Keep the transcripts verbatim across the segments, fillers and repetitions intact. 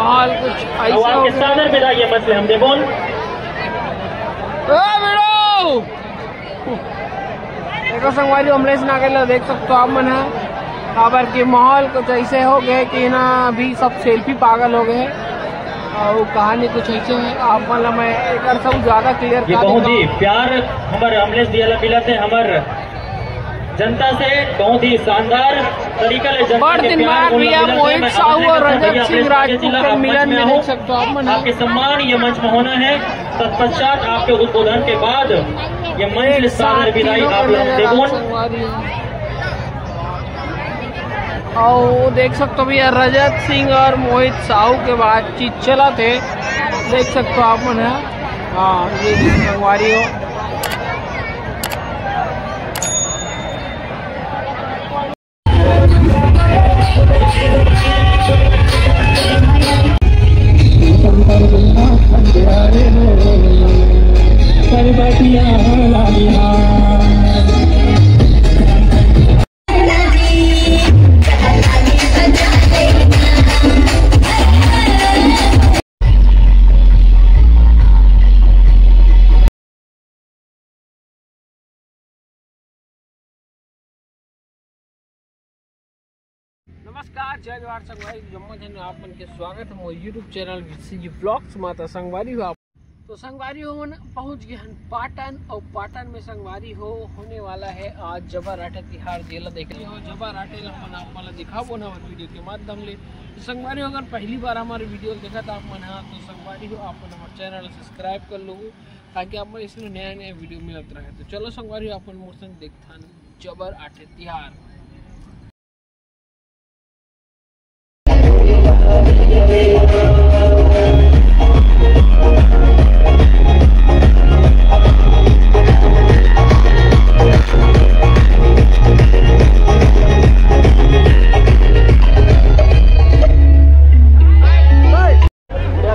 हाल कुछ ऐसा हो गया। सादर विदाई ये मंच में हम देबोन। ए, बेड़ो! देखो संगवारी, अमलेश नागर ला देख सकते हो आप मन ह, काबर के माहौल कुछ ऐसे हो गए कि ना, अभी सब सेल्फी पागल हो गए। और कहानी कुछ ऐसे है, आप मन ला मैं एक सब ज्यादा क्लियर ये बहुत ही प्यार हमर अमलेश भैया ला मिलत हे, हमर जनता से बहुत ही शानदार तरीका ले जनता के प्यार। मोहित साहू और रजत सिंह राजपूत के मिलन में देख सकते हो आप मन। आपके सम्मान ये मंच में होना है। तत्पश्चात आपके उद्बोधन के बाद ये मंच ले सादर विदाई आप लोग देबोन। और देख सकते हो भैया, रजत सिंह और मोहित साहू के बातचीत चलत हे, देख सकते हो आप मन ह। हाँ, ये भी संगवारी हो। नमस्कार, जय जोहार संगवारी, जम्मो झन आप मन के स्वागत है मोर YouTube चैनल वीसीजी व्लॉग्स मा। त संगवारी हो आप, तो संगवारी हो मन पहुंच गए हन पाटन, और पाटन में संगवारी हो होने वाला है आज जबर आटे तिहार, जेला देख रहे हो। जबर आटे ला हमन आप मन ला दिखाबो ना हमर वीडियो के माध्यम ले। तो संगवारी हो, अगर पहली बार हमारे वीडियो देखत आप मन हा, तो संगवारी हो आप मन हमारे चैनल सब्सक्राइब कर लो, ताकि आप मन इसने नया नया वीडियो मिलत रहे। तो चलो संगवारी हो, आप मन मोर संग देखथन जबर आटे तिहार।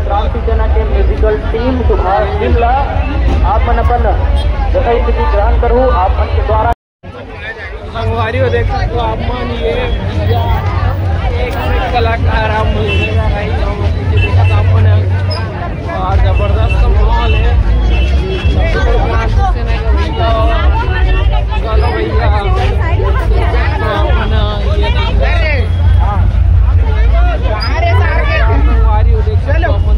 क्रांति सेना के म्यूजिकल टीम सुभाष सिंह ला आप मन अपन यथास्थिति ग्रहण करू। आप मन के द्वारा संगवारी हो देख सकते हो आप मन, ये एक से एक कलाकार आप मन देख रहे हैं, हम पीछे देखा था आप मन है। और जबरदस्त माहौल है। चलो भैया, तो आप मन ये संगवारी हो देख सकते हो आप मन।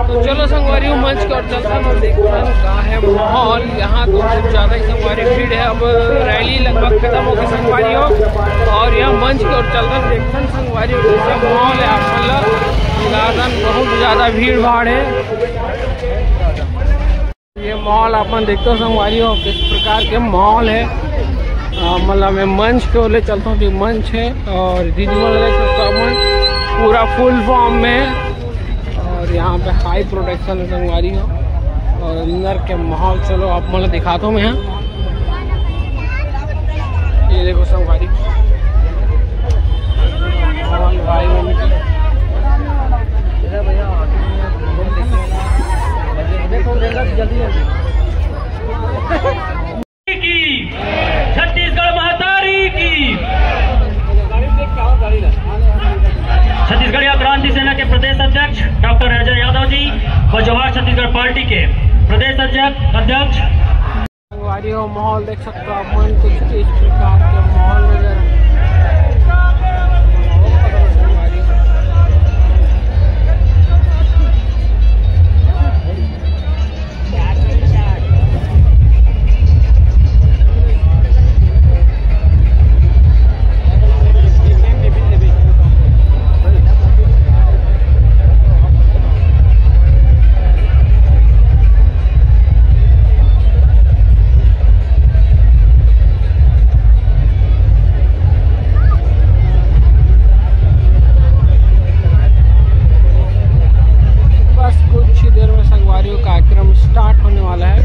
तो चलो संगवारी हो, मंच के ओर चलथन और देखथन का है माहौल। यहाँ तो बहुत ज्यादा ही संगवारी भीड़ है। अब रैली लगभग खत्म होगी संगवारी हो, और यहाँ मंच के ओर चलथन, देखथन संगवारी हो कैसा माहौल है। आप मन ला बता दन बहुत ज्यादा भीड़ भाड़ है। ये माहौल आप मन देखते हो संगवारी हो, किस प्रकार के माहौल है। अ, मतलब मैं मंच के ओर ले चलता हूँ, जो मंच है, और दीदी मन देख सकते हो आप मन पूरा फुल फॉर्म में है। और यहाँ पे हाई प्रोडक्शन है संगवारी हो, और अंदर के माहौल चलो आप मन ला दिखाता हूँ मैं यहाँ। ये देखो संगवारी, भाई बहन की। की, छत्तीसगढ़ महतारी की। छत्तीसगढ़िया क्रांति सेना के प्रदेश अध्यक्ष डॉक्टर अजय यादव जी व जवाहर छत्तीसगढ़ पार्टी के प्रदेश अध्यक्ष अध्यक्ष संगवारी हो, माहौल देख सकते हो आप मन, कुछ इस प्रकार के माहौल नजर बस कुछ ही देर में संगवारी हो कार्यक्रम स्टार्ट होने वाला है।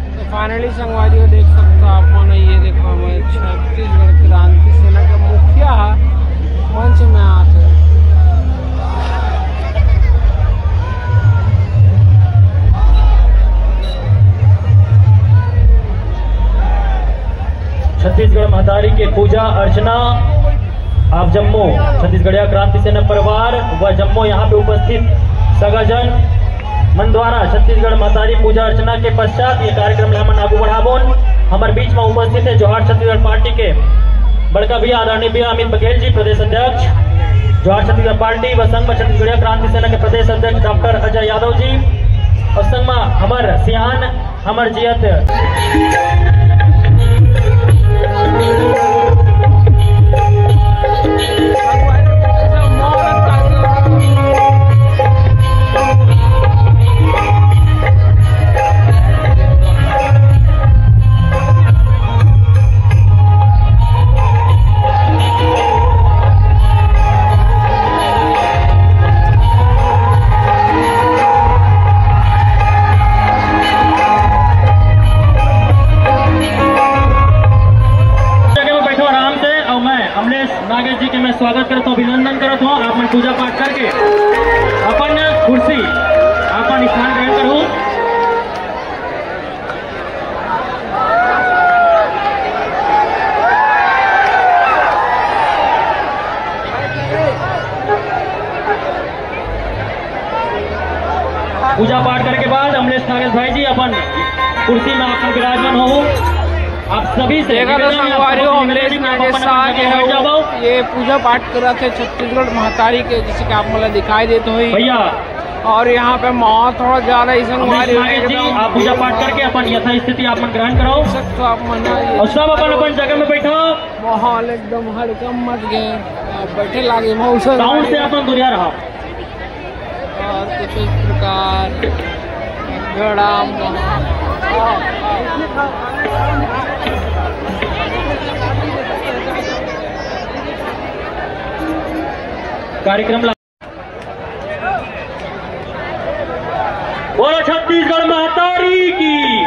तो फाइनली संगवारी हो देख सकते हो आप मन, ये देखो हमारे छत्तीसगढ़ क्रांति सेना का मुखिया है मंच में आते। छत्तीसगढ़ महतारी के पूजा अर्चना। आप जम्मो छत्तीसगढ़िया क्रांति सेना परिवार व जम्मो यहाँ पे उपस्थित सगाजन मन द्वारा छत्तीसगढ़ महतारी पूजा अर्चना के पश्चात ये कार्यक्रम ला हमन आगू बढ़ाबोन। हमर बीच में उपस्थित है जोहार छत्तीसगढ़ पार्टी के बड़का भैया आदरणीय भैया अमित बघेल जी, प्रदेश अध्यक्ष, जोहार छत्तीसगढ़ पार्टी व संघ छत्तीसगढ़िया क्रांति सेना के प्रदेश अध्यक्ष डॉक्टर अजय यादव जी, और संग में हमर सियान, हमर जियत जगह में बैठो आराम से, और मैं अमलेश नागेश जी के मैं स्वागत करता हूँ, अभिनंदन करता हूँ। आप मन पूजा पाठ करके अपन कुर्सी, अपन स्थान ग्रहण करो। पूजा पाठ करके बाद अमलेश नागेश भाई जी अपन कुर्सी में अपन विराजमान हो। आप सभी से देखा तो निवेदन है, आप संगवारी हो, सभी से अमलेश निवेदन है, आप नागेश अपन शाह के जगह हो, जाओ। ये पूजा पाठ करत हे छत्तीसगढ़ महतारी के, जैसे कि आप मन ला दिखाई देत होही भैया। और यहाँ पे माहौल थोड़ा ज्यादा ही संगवारी हो, नागेश जी, एकदम आप पूजा पाठ करके अपन यथास्थिति आप मन ग्रहण करो। तो आप मन और सब अपन अपन जगह में बैठो। माहौल एकदम हड़कम मच गए, बैठे लागे मौसम साउंड से अपन दुरिया रहो। और कुछ इस प्रकार घड़ा कार्यक्रम ला-, बोलो छत्तीसगढ़ महतारी की,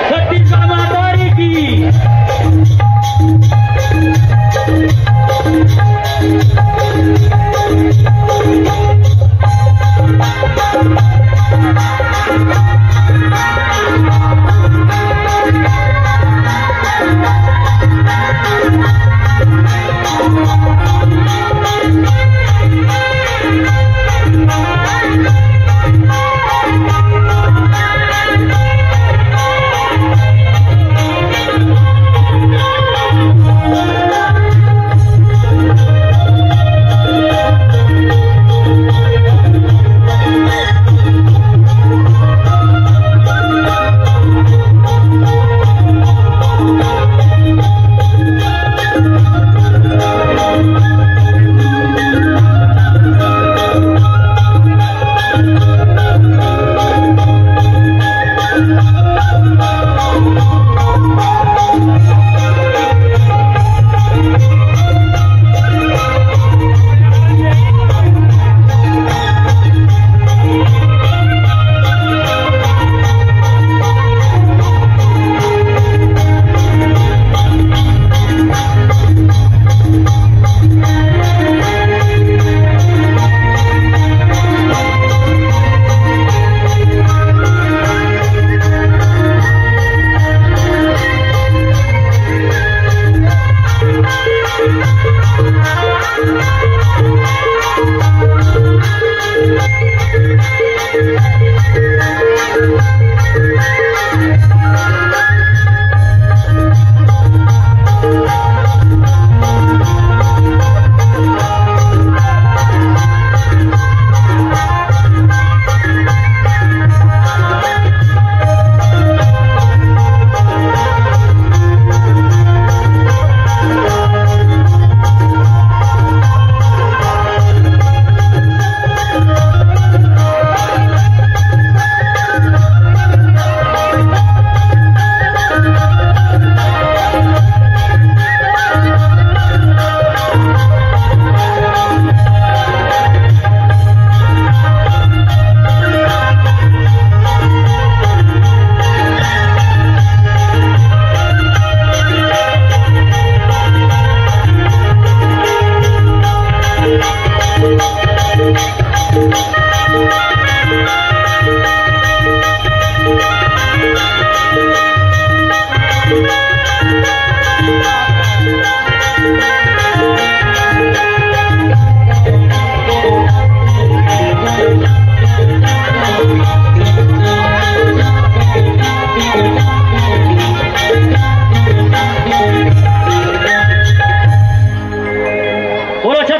छत्तीसगढ़ महतारी की।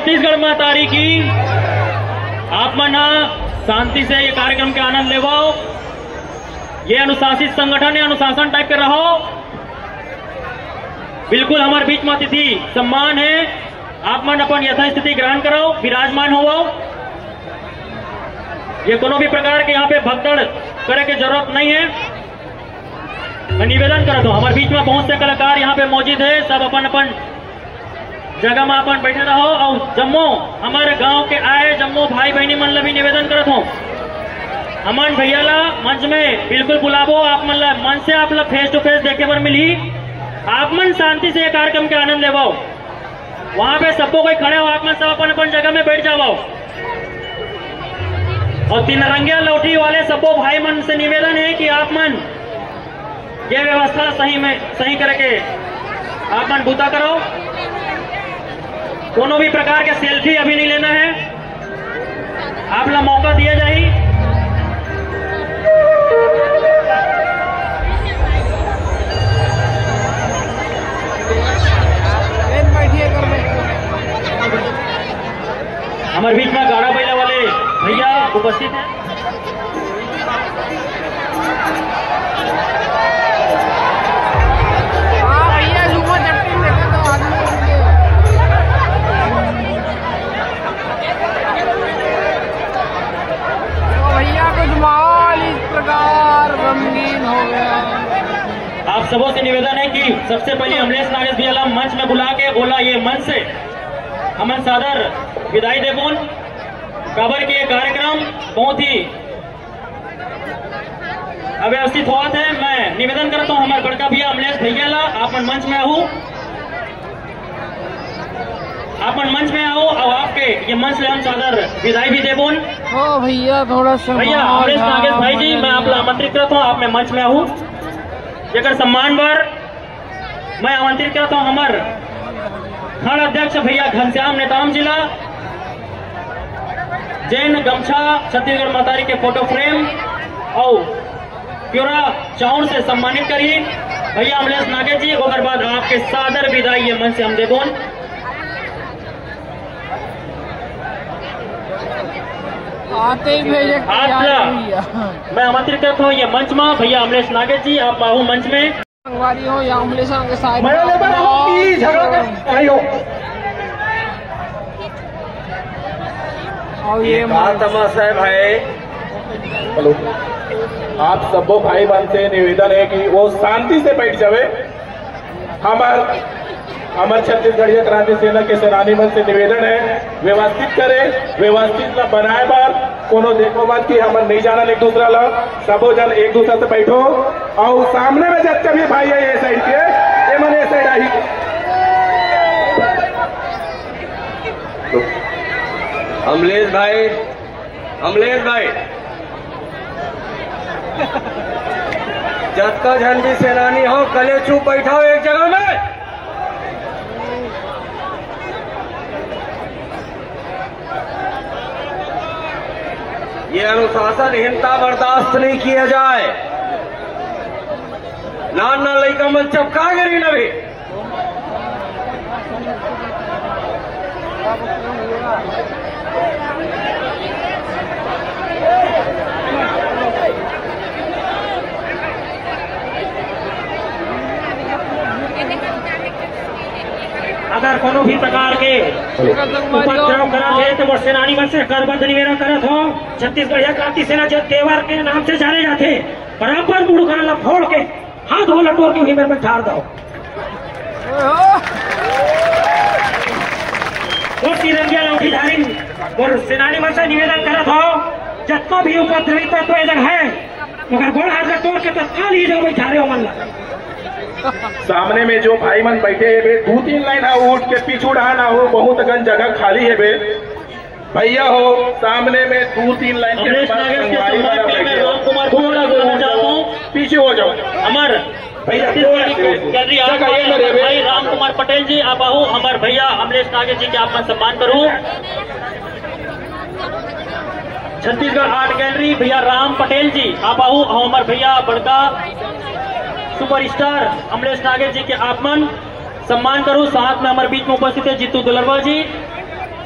छत्तीसगढ़ महतारी की। आप मन ह शांति से ये कार्यक्रम के आनंद लेवो। ये अनुशासित संगठन है, अनुशासन टाइप के रहो। बिल्कुल हमारे बीच में अतिथि सम्मान है, आप मन अपन यथास्थिति ग्रहण करो, विराजमान होवो। ये कोनो भी प्रकार के यहाँ पे भगदड़ करे के जरूरत नहीं है। मैं निवेदन करत हूँ, हमारे बीच में बहुत से कलाकार यहाँ पे मौजूद है, सब अपन अपन जगह में अपन बैठे रहो। और जम्मो हमारे गांव के आए जम्मो भाई बहनी मन ला भी निवेदन करत हूँ, अमन भैया ला मंच में बिल्कुल बुलावो। आप मन ला मंच से आप ला face to face देखे बर मिलही। आप मन शांति से ये कार्यक्रम के आनंद लेवो। वहां पे सबको कोई खड़े हो, आप मन सब अपन अपन जगह में बैठ जाओ। और तिरंगिया लौठी वाले सबको भाई मन से निवेदन है कि आप मन ये व्यवस्था सही में सही करके आप मन बूता करो। कोनो भी प्रकार के सेल्फी अभी नहीं लेना है, आप ला मौका दिया जाही। हमारे बीच में गाड़ा बैला वाले भैया उपस्थित हैं। हाँ भैया, झूमर चट्टी में देखा तो आदमी। तो भैया, कुछ माहौल इस प्रकार रंगीन हो गया। आप सबों से निवेदन है कि सबसे पहले अमलेश नागेश भैया ला मंच में बुला के ओला ये मंच से हमन सादर विदाई देबोन। काबर के ये कार्यक्रम बहुत ही अव्यवस्थित होवत है। मैं निवेदन करता हूँ हमारे बड़का भैया अमलेश भैया ला, आप मन मंच में आहू, आप मन मंच में आओ और आपके ये मंच से हम सादर विदाई भी देबोन। ओ भैया, थोड़ा सा भैया अमलेश नागेश भाई जी, मैं आप ला आमंत्रित करता हूँ, आप मैं मंच में आहू। जेकर सम्मान बर मैं आमंत्रित करता हूँ हमार खंड अध्यक्ष भैया घनश्याम नेताम जी ला, जेन गमछा, छत्तीसगढ़ महतारी के फोटो फ्रेम और प्योरा चाउर से सम्मानित करी भैया अमलेश नागेश जी। ओकर बाद आपके सादर विदाई ये मंच से हम देबोन। आते ही भेजे आप ला मैं आमंत्रित करता हूँ ये मंच में भैया अमलेश नागेश जी, आप आहू मंच में। संगवारी हो या अमलेश के साथ मैं लेबर हूँ कि झगड़ा कर रही हो। और ये का तमाशा है भाई? हेलो, आप सबो भाई मन से निवेदन है कि वो शांति से बैठ जावे। हमार, हमार छत्तीसगढ़िया क्रांति सेना के सेनानी मन से निवेदन है, व्यवस्थित करे, व्यवस्थित ला बनाए बर कोनो देखो मत कि हमन नहीं जानन एक दूसरा ला, सबो जन एक दूसरा से बैठो। और सामने में जब भी भाई है ये साइड के, ये मन ये साइड आई। अमलेश भाई, अमलेश भाई, जतका झन भी सेनानी हो, कले चुप बैठाओ एक जगह में। ये अनुशासनहीनता बर्दाश्त नहीं किया जाए। नान नान लइका मन चपका गिरी नभी। अगर कोनो भी प्रकार के उपद्रव करत हे, तो मोर सेनानी मन से करबद्ध निवेदन करत हो, छत्तीसगढ़िया क्रांति सेना जो तेवर के नाम से जाने जाते, बराबर मुड़का ला फोड़ के हाथ वाला टोर के उही मेर में ठार दो। मोर तिरंगिया लौठी धारी, मोर सेनानी मन से निवेदन करत हो, जतना भी उपद्रवी तत्व ए जगह है, मगर गोड़ हाथ ला तोड़ के तत्काल ही जाओ, बैठा रहे हो मन ला। सामने में जो भाई मन बैठे हे बे, दू तीन लाइन आओ, उठ के पीछू डहान आओ, बहुत अकन जगह खाली हे बे। भैया हो, सामने में दू तीन लाइन के अमलेश नागेश के संगवारी सम्मान वाला के मैं बैठे हो। राम कुमार थोड़ा सा दूर हो जाओ, जाओ। पीछे हो जाओ। अमर भैया, छत्तीसगढ़ थोड़ा सा दूर। गैलरी आर्ट जगह ये मेरे भाई राम कुमार पटेल जी, आप आहू, हमार भैया अमलेश नागेश जी के आप मन सम्मान करू। छत्तीसगढ़ आर्ट गैलरी भैया राम पटेल जी, आप आहू, हमार भैया बड़का सुपरस्टार अमलेश नागेश जी के आप मन सम्मान करू। साथ में हमारे बीच में उपस्थित है जीतू दुलरवा जी,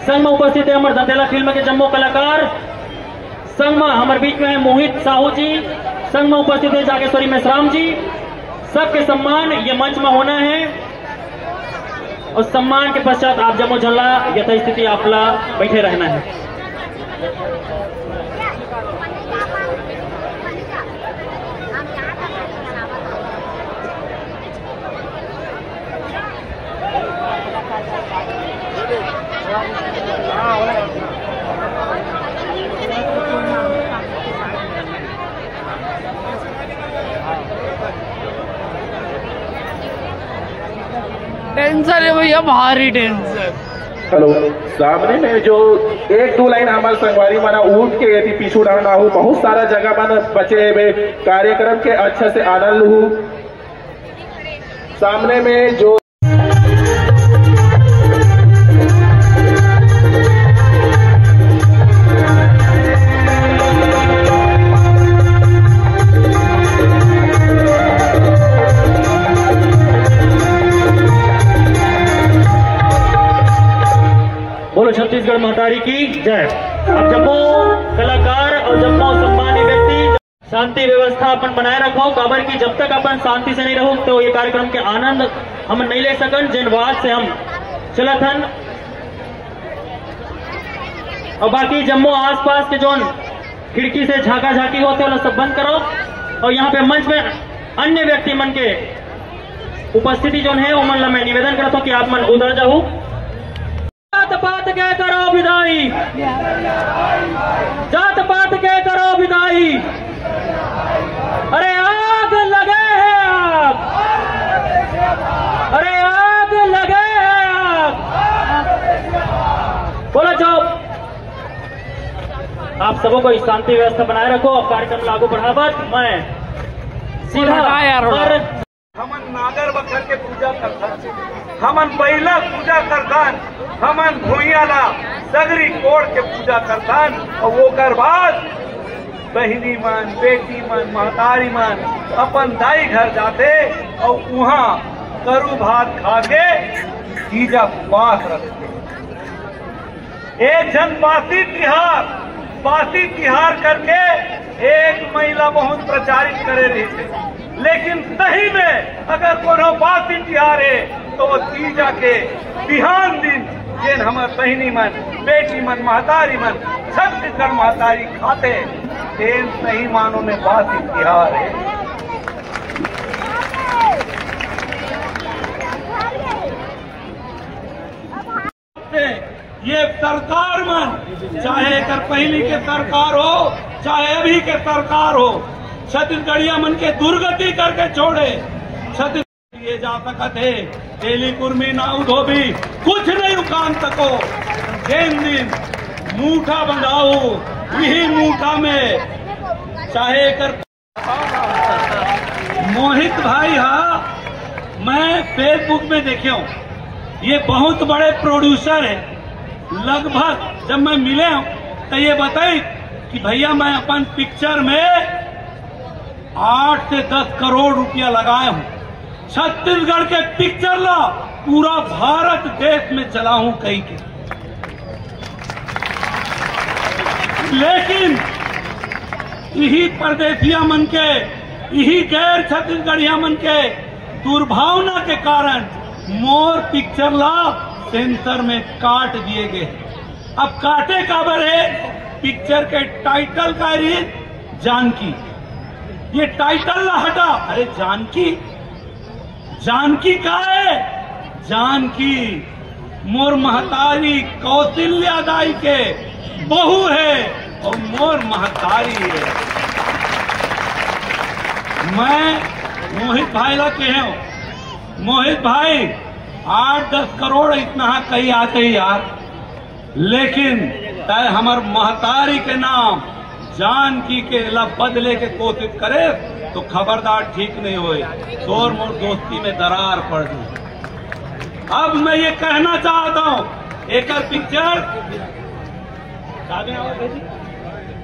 संग में उपस्थित है हमर दंतेला फिल्म के जम्मो कलाकार, संग में हमर बीच में है मोहित साहू जी, संग में उपस्थित है जागेश्वरी मेश्राम जी। सबके सम्मान ये मंच में होना है और सम्मान के पश्चात आप जम्मो झन ला यथास्थिति आप ला बैठे रहना है। डेंजर है भैया, भारी डेंजर। हेलो, सामने में जो एक दो लाइन हमारे संगवारी मन ह उठ के यदि पीछू डहन आहू, बहुत सारा जगह मन बचे हेबे, कार्यक्रम के अच्छा से आनंद लूहू। सामने में जो बोलो छत्तीसगढ़ महतारी की जय। अब जम्मो कलाकार और जम्मो सम्मानित व्यक्ति शांति व्यवस्था अपन बनाए रखो, काबर कि जब तक अपन शांति से नहीं रहू तो ये कार्यक्रम के आनंद हम नहीं ले सकन, जेन वाद से हम चलत हन। और बाकी जम्मो आसपास के जोन खिड़की से झांका झांकी होते वाला सब बंद करो। और यहाँ पे मंच में अन्य व्यक्ति मन के उपस्थिति जोन है, उमन ला मैं निवेदन करता हूँ कि आप मन उधर जाओ। जात पात के करो विदाई, जात पात के करो विदाई। अरे आग लगे है आग, अरे आग लगे है आग। बोलो चुप। आप सबों को शांति व्यवस्था बनाए रखो, आप कार्यक्रम ला आगू बढ़ावत। मैं सीधा हटा यार, हटा। पर हमन नागर बखर के पूजा करथन, हमन बइला पूजा करथन, हमन भुइयां ला सगरी कोड़ के पूजा करथन। अउ ओकर बाद बहिनी मन, बेटी मन, महतारी मन अपन दाई घर जाथे अउ उहां करू भात खा के तीजा उपास रखथे। एक झन बासी तिहार, बासी तिहार करके एक महिला बहुत प्रचारित करे रहिथे, लेकिन सही में अगर कोनो बासी तिहार हे तो वो तीजा के बिहान दिन जेन हमर बहिनी मन, बेटी मन, महतारी मन, छत्तीसगढ़ महतारी खाथे, तेन सही मानो में बासी तिहार हे। ये सरकार मन, चाहे एकर पहली के सरकार हो, चाहे अभी के सरकार हो, छत्तीसगढ़िया मन के दुर्गति करके छोड़े। छत्तीस ये जा सकत हे, तेली कुर्मी नाऊ धोबी कुछ नहीं उकान सको। जेन दिन मूठा बंधाऊ, यही मूठा में चाहे एकर मोहित भाई हा, मैं Facebook में देखे हूँ, ये बहुत बड़े प्रोड्यूसर है। लगभग जब मैं मिले हूँ तो ये बताई कि भैया मैं अपन पिक्चर में आठ से दस करोड़ रुपया लगाए हूँ, छत्तीसगढ़ के पिक्चर ला पूरा भारत देश में चलाहूं कही के। लेकिन इही परदेसिया मन के, इही गैर छत्तीसगढ़िया मन के दुर्भावना के कारण मोर पिक्चर ला सेंसर में काट दिए गए। अब काटे काबर है? पिक्चर के टाइटल का रही जानकी, ये टाइटल ला हटा। अरे जानकी, जानकी का है? जानकी मोर महतारी कौशल्या दाई के बहू है और मोर महतारी है। मैं मोहित भाई ला कहे हूँ, मोहित भाई, आठ दस करोड़ इतना कहीं आते ही यार, लेकिन तय हमर महतारी के नाम जानकी के ला बदले के कोशिश करे तो खबरदार ठीक नहीं होए, तोर मोर दोस्ती में दरार पड़ जाए। अब मैं ये कहना चाहता हूँ, एकर पिक्चर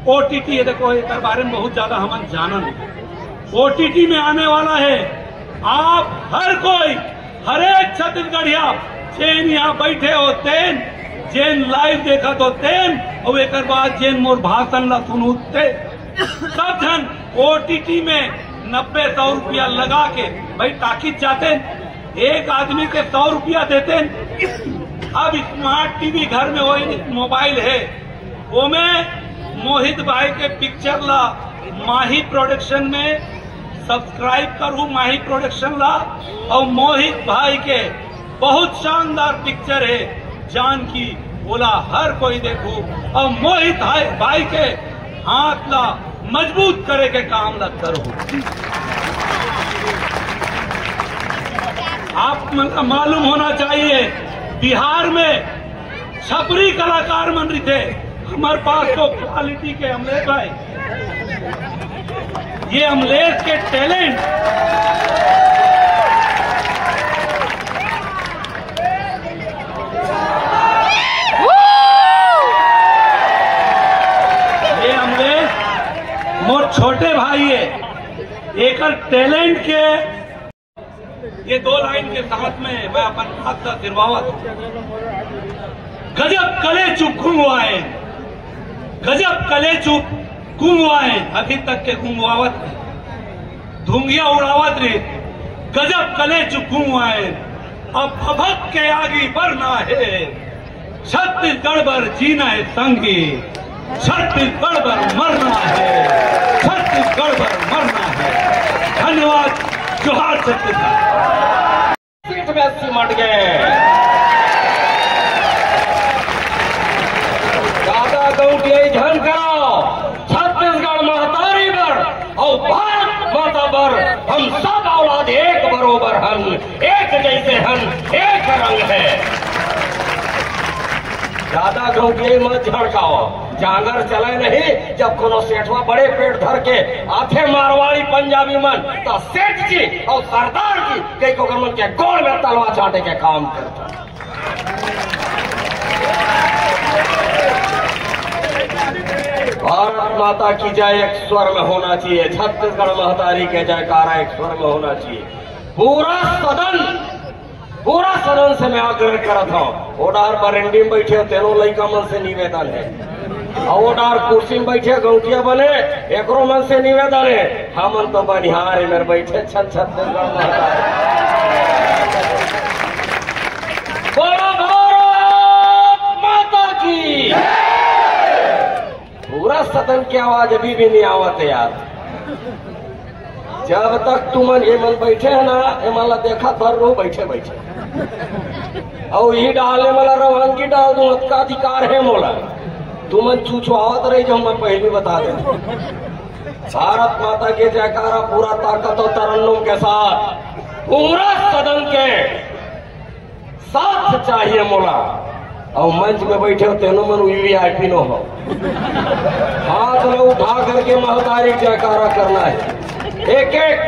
ओटीटी, ये देखो, एकर बारे में बहुत ज्यादा हमन जानन, ओटीटी में आने वाला है। आप हर कोई, हर एक छत्तीसगढ़िया जेन यहाँ बैठे हो तेन जेन live देखत हो तेन, अउ एकर बाद जेन मोर भाषण ला सुनहू ते, सब झन ओटीटी में नब्बे सौ रुपया लगा के, भाई, टाकीज जाते, एक आदमी के सौ रुपया देते। अब स्मार्ट टीवी घर में होय, मोबाइल हे, ओमे मोहित भाई के पिक्चर ला माही प्रोडक्शन में सब्सक्राइब करहू, माही प्रोडक्शन ला। अउ मोहित भाई के बहुत शानदार पिक्चर हे जानकी, ओला हर कोई देखहू। अउ मोहित भाई, भाई के हाथ ला मजबूत करे के काम ला करहू। आप मन ला मालूम होना चाहिए, बिहार में छपरी कलाकार मन रहिथे, हमर पास तो क्वालिटी के अमलेश भाई, ये अमलेश के टैलेंट, ये अमलेश मोर छोटे भाई हे, एकर टैलेंट के ये दो लाइन के साथ में मैं अपन बात ला सिरवावत हूँ। गजब कलेचुप घुमवाए, गजब कलेचुप घुमवाए, अभी तक के घुमवावत रहे, धुंगिया उड़ावत रहे, गजब कलेचुप घुमवाए। अब भभक के आगे बढ़ना है, छत्तीसगढ़ बर जीना है संगी, छत्तीसगढ़ बर मरना है, छत्तीसगढ़ बर मरना है। धन्यवाद। जोहार छत्तीसगढ़। सीट में सिमट गए। ज्यादा गौटियाई झन कराओ। छत्तीसगढ़ महतारी बर अउ भारत माता बर हम सब औलाद एक बरोबर हन, एक जैसे हन, एक रंग है। ज्यादा गौटियाई मत झड़काओ, जांगर चले नहीं। जब कोनो सेठवा बड़े पेट धर के आथे मारवाड़ी पंजाबी मन, तो सेठ जी अउ सरदार जी कई को मन के गोड़ में तलवा चाटे के काम करता। भारत माता की जय एक स्वर में होना चाहिए, छत्तीसगढ़ महतारी के जयकारा एक स्वर में होना चाहिए। पूरा सदन, पूरा सदन से मैं आग्रह करत हूँ, ओ डार बरंडी में बैठे हो, तेनो लइका मन से निवेदन है, और ओ डार कुर्सी में बैठे गौटिया बने, एकरो मन से निवेदन है, हमन तो बनिहार मेर बैठे छन छत्तीसगढ़ महतारी। बोलो भारत माता की। पूरा सदन के आवाज अभी भी नहीं आवत है यार। जब तक तुमन ये मन बैठे है ना, ये मन ला देखा भर रो बैठे बैठे। और ये डालने वाला रवानगी डाल दूं, अतका अधिकार है मोला। तुमन चुचुआवत रही जो मैं पहले बता देता। भारत माता के जयकारा पूरा ताकत और तरन्नुम के साथ पूरा सदन के साथ चाहिए मोला। और मंच में बैठे हो तेनो मन वीवीआईपी नो हो, हाथ ला उठा करके महतारी जयकारा करना है। एक एक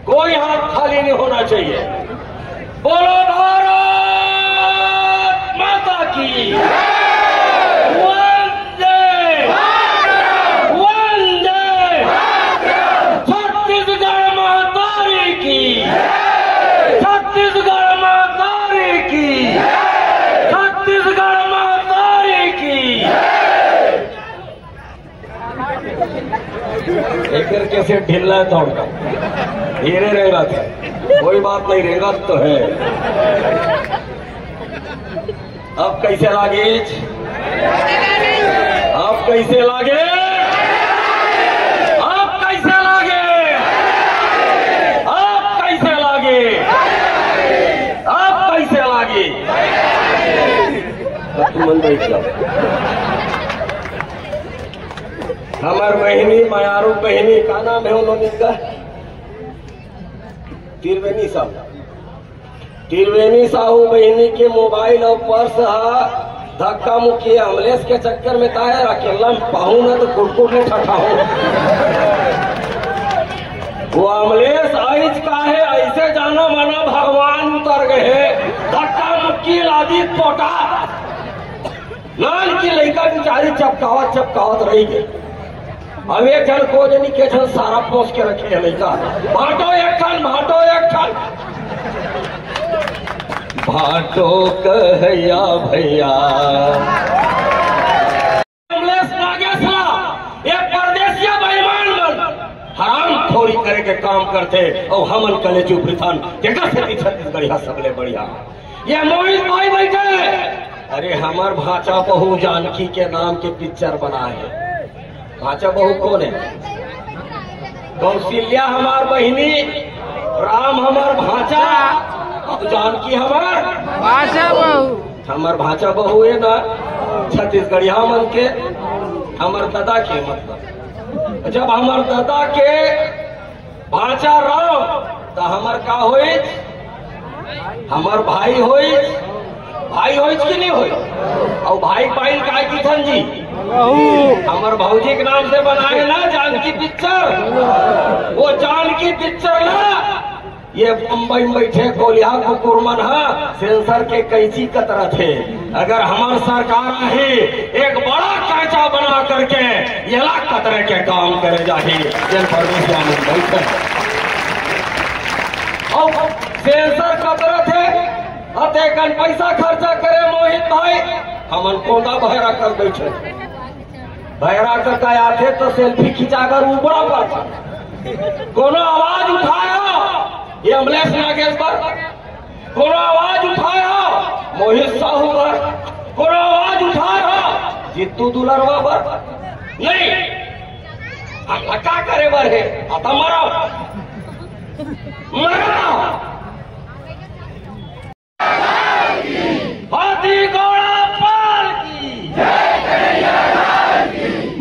कोई हाथ खाली नहीं होना चाहिए। बोलो भारत माता की। वंदे, वंदे। छत्तीसगढ़ महतारी की। छत्तीसगढ़ महतारी की। छत्तीसगढ़ महतारी की। एक करके से ढिल्ला है थोड़ा, धीरे रेंगत है, कोई बात नहीं, रेंगत तो है। अब कैसे लागे? अब कैसे लागे? अब कैसे लागे? अब कैसे लागे? अब कैसे लागे? अब तुमन बैठ जाओ। हमर बहिनी, मयारू बहिनी, का नाम है उन्होंने का? त्रिवेणी साहू। त्रिवेणी साहू बहिनी के मोबाइल और पर्स हा धक्का मुक्की अमलेश के चक्कर में ताहे रखे लम पाहू न तो कुटकुट में ठठाहू। वो अमलेश आइज का है, ऐसे जाना माना भगवान उतर गए हैं। धक्का मुक्की लादी पोटा। नान की लइका बिचारी चपकावत चपकावत रही गई। अब एक झन को जनी के झन सारा पोस के रखे है लइका। बांटो एक ठन, बांटो एक ठन। ऑटो कहैया भैया। कमलेश नागेश ला, ये परदेसिया बेईमान मन, हरामखोरी करे के काम करथे, अउ हमन कलेचुप रिथन, तेकर सेती छत्तीसगढ़िया सबले बढ़िया। ये मोहित भाई बैठे, अरे हमर भांचा बहू जानकी के नाम के पिक्चर बनाए हे। भांचा बहू कोन हे? कौशल्या हमार बहिनी, राम हमार भांचा, अउ जानकी हमार भांचा बहू। हमर भांचा बहू हे ना, छत्तीसगढ़िया मन के, हमर ददा के मतलब। जब हमर ददा के भांचा राम, त हमर का होइच? हमर भाई होइच, भाई होइच कि नहीं होइच? अउ भाई पाइन काय किथन जी? हमर भौजी के नाम से बनाए ना जानकी पिक्चर, वो जानकी पिक्चर ना, ये बम्बई में बैठे कोलिया कुकुर मन हा सेंसर के कैंची कतरत हे। अगर हमर सरकार आही, एक बड़ा कायदा बना करके येला कतरे के काम करे जाही, जेन परदेसिया मन बैठे। अउ सेंसर कतरत हे, अतेकन पैसा खर्चा करे मोहित भाई, हमन कोंदा बहरा कर बैठे। भैरा कका आथे त सेल्फी खिंचा कर उबड़ा पड़थे। कोनो आवाज उठाय हो, ये अमलेश नागेश बर, कोनो आवाज उठाय हो, मोहित साहू बर, कोनो आवाज उठाय हो, जित्तू दुलरवा बर, नहीं। हमला का करे बर हे? आता मरो, मरो। हाथी घोड़ा पाल की।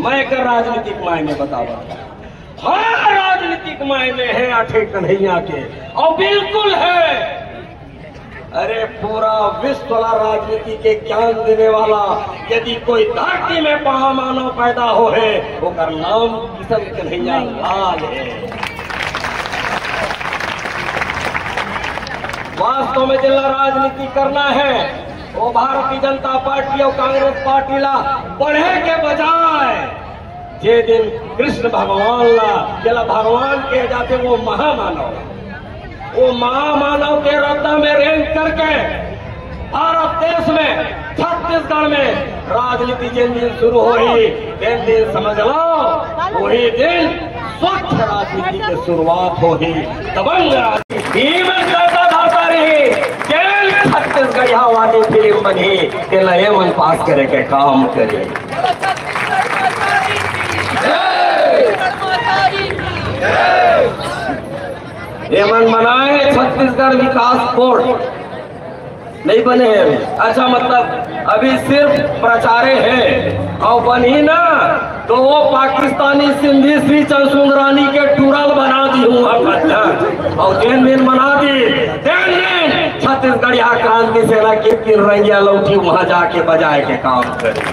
मैं एकर राजनीतिक मायने बतावत हूँ। हाँ, राजनीतिक मायने हे आठे कन्हैया के, अउ बिल्कुल हे। अरे, पूरा विश्व ला राजनीति के ज्ञान देने वाला यदि कोई धरती में महामानव पैदा होहे, ओकर नाम किशन कन्हैया लाल हे। वास्तव में जेला राजनीति करना हे, वो भारतीय जनता पार्टी अउ कांग्रेस पार्टी ला पढ़े के बजाय, जे दिन कृष्ण भगवान ला, जेला भगवान कहे जाथे, वो महामानव, वो महामानव के रद्दा में रेंग करके भारत देश में, छत्तीसगढ़ में राजनीति जेन दिन शुरू होही, तेन दिन समझ लो, वही दिन स्वच्छ राजनीति के शुरुआत होही। दबंग राजनीति में चलता धरता रही, जेन छत्तीसगढ़िया वाली फिल्म बनही, तेला ये मन पास करे के काम करी। ये मन बनाए छत्तीसगढ़ विकास बोर्ड, नहीं बने हैं अभी। अच्छा, मतलब अभी सिर्फ प्रचारे है, अउ बनही ना तो वो पाकिस्तानी सिंधी श्री चंद्रसुंदरानी के टूरा ल बना दिहूं हम अध्यक्ष। अउ जेन दिन बना दी, तेन दिन छत्तीसगढ़िया क्रांति सेना के तिरंगिया लौठी वहां जाके बजाए के काम करे।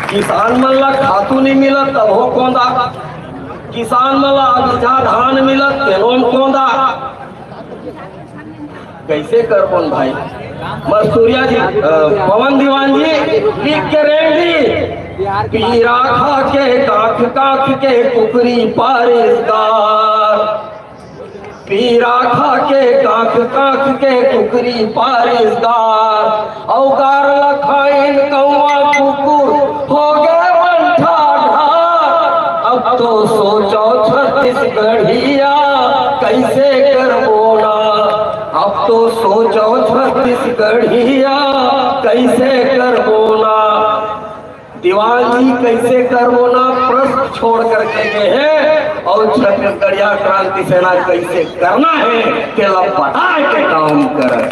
किसान मन ला खातू नहीं मिलत तब हो कोंदा, किसान मन ला बीजा धान मिलत तेलोन कोंदा। कैसे करबोन भाई? मस्तूरिया जी, अ, पवन दीवान जी लिख के रेंग दी, पीरा खा के काख काख के कुकरी पारिस गार, पीरा खा के काख काख के कुकरी पारिस गार, अउ गार ल खाइन कौवा कुकुर हो गए मन ठाढ़ा। अब तो सोचो छत्तीसगढ़िया कैसे करबो ना, अब तो सोचो छत्तीसगढ़िया कैसे करबो ना। दीवान जी कैसे करबो ना प्रश्न छोड़ करके गए हैं, अउ छत्तीसगढ़िया क्रांति सेना कैसे करना हे तेला बता के काम कर।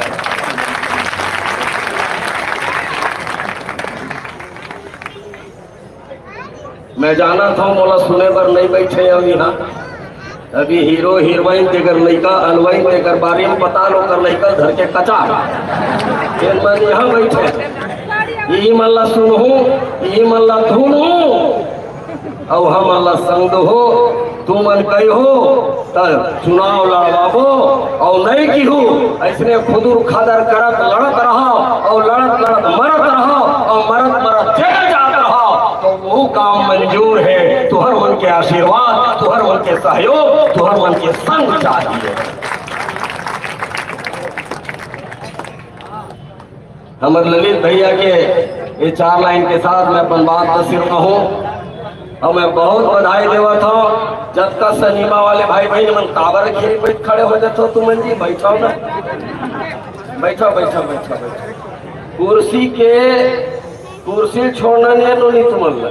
मैं जानत हूं मोला सुने बर नहीं बैठे हव इहां। अभी हीरो हीरोइन तेकर लइका अलवाइन तेकर बारे में पता लो कर लइका धर के कचा। ये मन यहां बैठे, ये मन ला सुनहू, ये मन ला धुनहू, अउ हम ला संग हो, तू मन कही हो, त चुनाव लड़वाबो, अउ नहीं किहू, ऐसने खुदुर खादर करत लड़त रहा, अउ लड़त लड़त मरत रहा, अउ मरत मरत जेल जात रहा, तो वो काम मंजूर है। तुहर मन के आशीर्वाद, तुहर मन के सहयोग, तुहर मन के संग चाहिए। हमर ललित भैया के ये चार लाइन के साथ मैं अपन बात ला सिर कहूँ। अउ मैं बहुत बधाई देवत हूँ जतका सिनेमा वाले भाई बहन मन काबर घेरी बैठ खड़े हो जात हो तुमन जी, बैठो ना, बैठो, बैठो, बैठो, बैठो। कुर्सी के, कुर्सी छोड़ना नहीं है नोनी तुमन ला।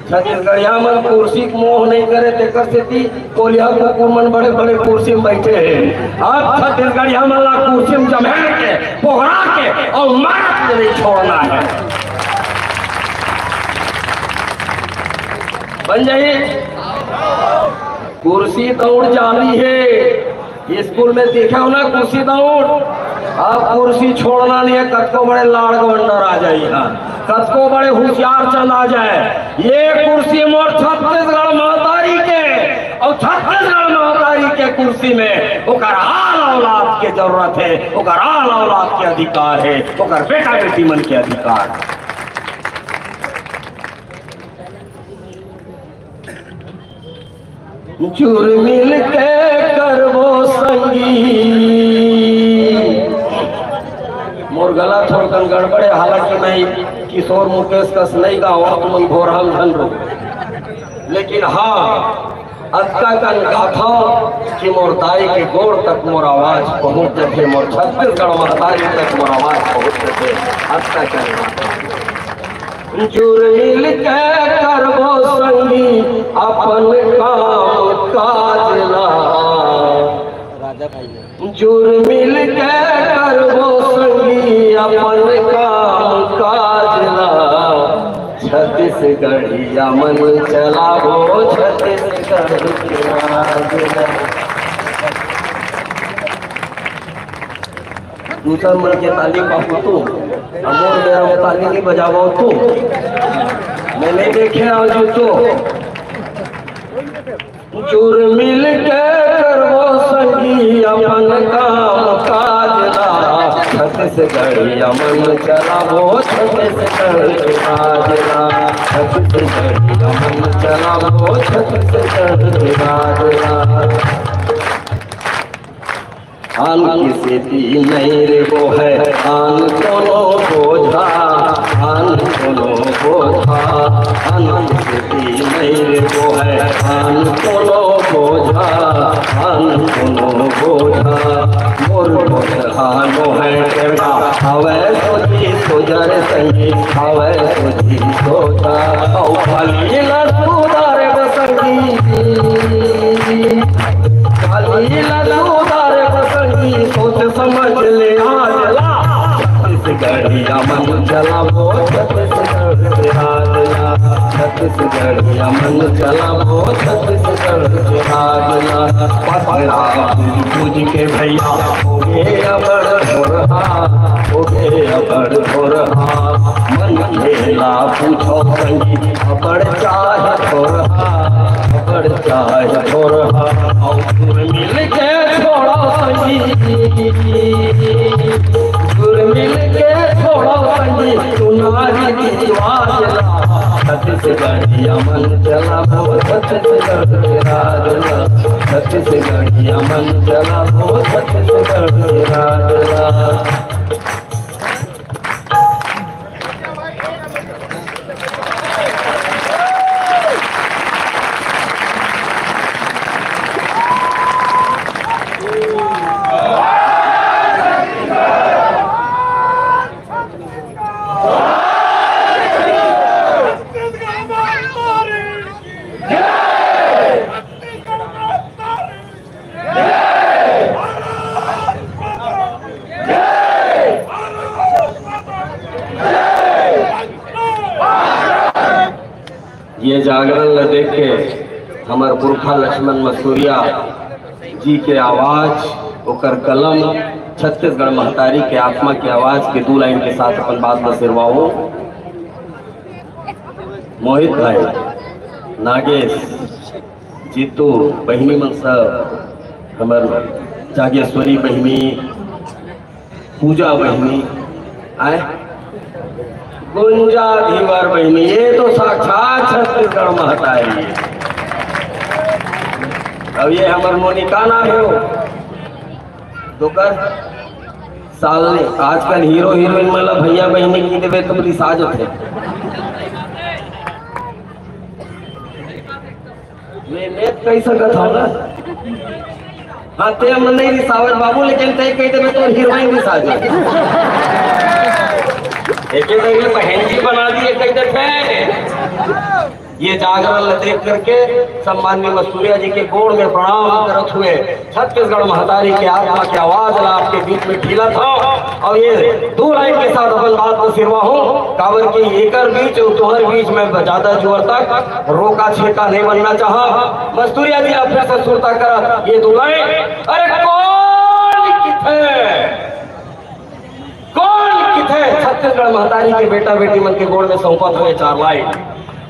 छत्तीसगढ़िया मन कुर्सी के मोह नहीं करे, तेकर सेती कोलिया कुकुर मन बड़े बड़े कुर्सी में बैठे हैं। अब छत्तीसगढ़िया मन ला कुर्सी में जमेड़ के, पोहरा के और मार के नहीं छोड़ना है। बन जाइए। कुर्सी दौड़ जाली है। स्कूल में देखे हो ना कुर्सी दौड़? अब कुर्सी छोड़ना नहीं है, कतको बड़े लाड़ गवंडर आ जाए, यहाँ कतको बड़े होशियार चंद आ जाए, ये कुर्सी मोर छत्तीसगढ़ महतारी के, और छत्तीसगढ़ महतारी के कुर्सी में ओकर आल औलाद के जरूरत है, ओकर आल औलाद के अधिकार है, ओकर बेटा बेटी मन के अधिकार है। जुर मिल के करबो संगी। मोर गला थोड़कन गड़बड़े, हालांकि मैं किशोर मुकेश कस नहीं गाओ, तुमन भोरहम झन रो। लेकिन हाँ, अतका कन गाथव कि मोर दाई के गोड़ तक मोर आवाज पहुंच जथे, मोर छत्तीसगढ़ महतारी तक मोर आवाज पहुंच जथे। अतका कन गाथव। जुर मिल के करबो संगी अपन काम काज ला। जुर मिल के करबो संगी अपन काम काज ला। छत्तीसगढ़िया मन चलाबो छत्तीसगढ़ के राज ला। दूसर मन के ताली पाहू तू, अउ मोर बेरा में ताली नहीं बजाबो तू। मैं नहीं देखे आज तू। जुर मिल के करबो संगी अपन काम काज ला। छत्तीसगढ़िया मन चलाबो छत्तीसगढ़ के राज ला। छत्तीसगढ़िया मन चलाबो छत्तीसगढ़ के राज ला। आन के सेती नइ रे वो है आन कोनो बोझा, आन कोनो बोझा। आन के सेती नइ रे वो है आन कोनो बोझा, आन कोनो बोझा। मोर बोझा नो है टेवरा, हवे सोझी सोझा रे संगी, हवे सोझी सोझा। औ फली ला सुधारे बसंगी, काली ला सुधारे बसंगी, सोच समझ ले आज ला। छत्तीसगढ़िया मन चलाबो छत्तीसगढ़ के राज ला। छत्तीसगढ़िया मन चलाबो छत्तीसगढ़ के राज ला। पथरा पूज पूज के भैया होगे अबड़ भोरहा, होगे अबड़ भोरहा। मन खेला पूछो संगी अबड़ चाहे थोरहा, अबड़ चाहे थोरहा। अउ जुर मिल के छोड़ो संगी, जुर मिल के छोड़ो संगी, तू नारी रिवाज ला। छत्तीसगढ़िया मन चलाबो छत्तीसगढ़ के राज ला। छत्तीसगढ़िया मन चलाबो छत्तीसगढ़ के राज ला। ये जागरण ल देख के हमर पुरखा लक्ष्मण मसूरिया जी के आवाज, ओकर कलम, छत्तीसगढ़ महतारी के आत्मा के आवाज के दू लाइन के साथ अपन बात ल सिरवाहूं। मोहित भाई, नागेश, जीतू, बहिनी मन सब, हमर जागेश्वरी बहिनी, पूजा बहिनी, आय, गुंजा धीवर बहिनी, ये तो साक्षात छत्तीसगढ़ महतारी है। अब ये हमर मोनिका ना हो, तो कर साल आजकल हीरो हीरोइन मन ला भैया बहिनी कहि देबे त रिसा जथे। मैं, मैं कहि सकत हंव ना। हाँ, ते मन नहीं रिसावत बाबू, लेकिन ते कहि देबे त हीरोइन रिसा जाय। एके जगह बहन जी बना दिए कहि देथे। ये जागरण ला देख करके सम्माननीय मस्तूरिया जी के गोड़ में प्रणाम करत हुए छत्तीसगढ़ महतारी के आत्मा के आवाज ला आपके बीच में ढीलत हंव। अउ ये दू लाइन के साथ अपन बात ला सिरवाहूं, काबर कि एकर बीच अउ तोहर बीच में ज्यादा जुवर तक रोका छेका नहीं बनना चाहा। मस्तूरिया जी ला फिर से सुरता करत ये दू लाइन। अरे कोन किथे, कोन किथे छत्तीसगढ़ महतारी के बेटा बेटी मन के गोड़ में सौंपत हुए चार लाइन।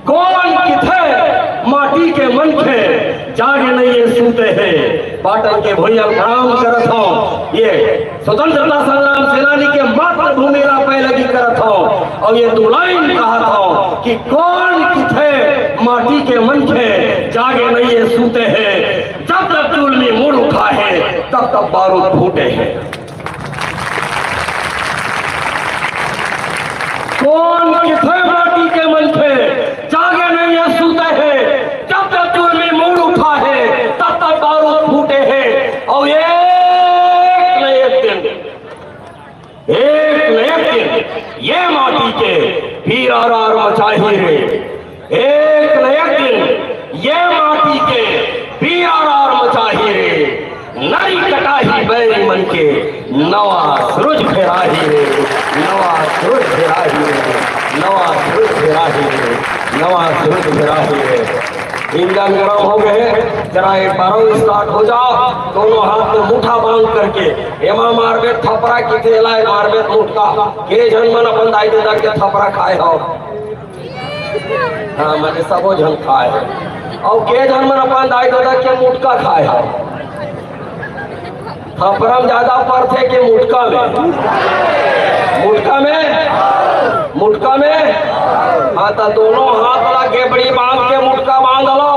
कोन किथे माटी के मनखे, जागे नहीं ये सूते हे। पाटन के भुइयां प्रणाम करत हंव, ये स्वतंत्रता संग्राम सेनानी के मातृभूमि ला पैलगी करत हंव। अउ ये दू लाइन कहत हंव कि कोन किथे माटी के मनखे, जागे नहीं ये सूते हे। जब तक जुल्मी मुड़ उठा हे, तब तक बारूद फूटे हे। कोन किथे माटी के मनखे, जागे नहीं ये सूते हे। जब तक जुल्मी मुड़ उठा हे, तब तक बारूद फूटे हे। अउ एक न एक दिन, एक न एक दिन ये माटी के पीरा रार मचाही रे। एक न एक दिन ये माटी के पीरा रार मचाही रे। नरी कटाही बैरी मन के नवा सुरुज फेराही रे, नवा सुरुज फेराही रे, नवा सुरुज फेराही रे, नवा सुरुज फेराही रे। इंजन गरम हो गए, जरा एक बार start हो जाओ, दोनों हाथ में मुठा बांध करके। एमा मारबे थपरा कि तेला मारबे मुटका। के झन मन अपन दाई ददा के थपरा खाए हो? हाँ, मने सबो झन खाए हो। अउ के झन मन अपन दाई ददा के मुटका खाए हो? थपरा में ज्यादा परथे के मुटका में? मुटका में? मुटका में? हाँ, त दोनों हाथ ला गेबड़ी बांध के मुटका बांध लो।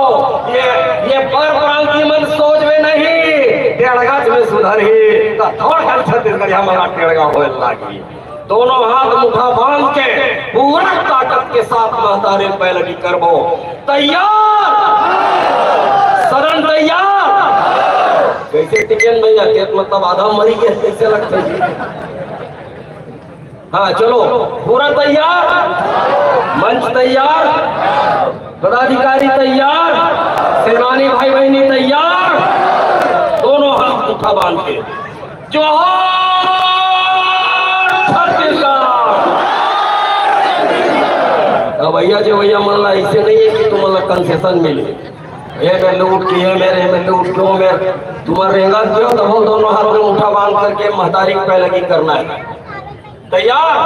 ये, ये पर प्रांति मन सोच में नहीं, टेड़गच में सुधरही। त थोड़ कन छत्तीसगढ़िया मन ला टेड़गा होए लागी। दोनों हाथ मुठा बांध के पूरा ताकत के साथ महतारी पैलगी करबो। तैयार? सदन तैयार? कैसे टिकेन भैया? के मतलब आधा मरी गया, कैसे लगता है? हाँ, चलो, पूरा तैयार, मंच तैयार, पदाधिकारी तैयार, सेनानी भाई बहिनी तैयार, दोनों हाथ मुठा बांध के। जोहार छत्तीसगढ़। अब भैया जे भैया मन ला ऐसे नहीं है कि तुम लोग कंसेशन मिले, ये में लूट के, ये मेरे में लूट क्यों, मैं तुम्हारे रेंगा क्यों, तो हम दोनों हाथ में मुठा बांध करके महतारी की पैलगी करना है। तैयार?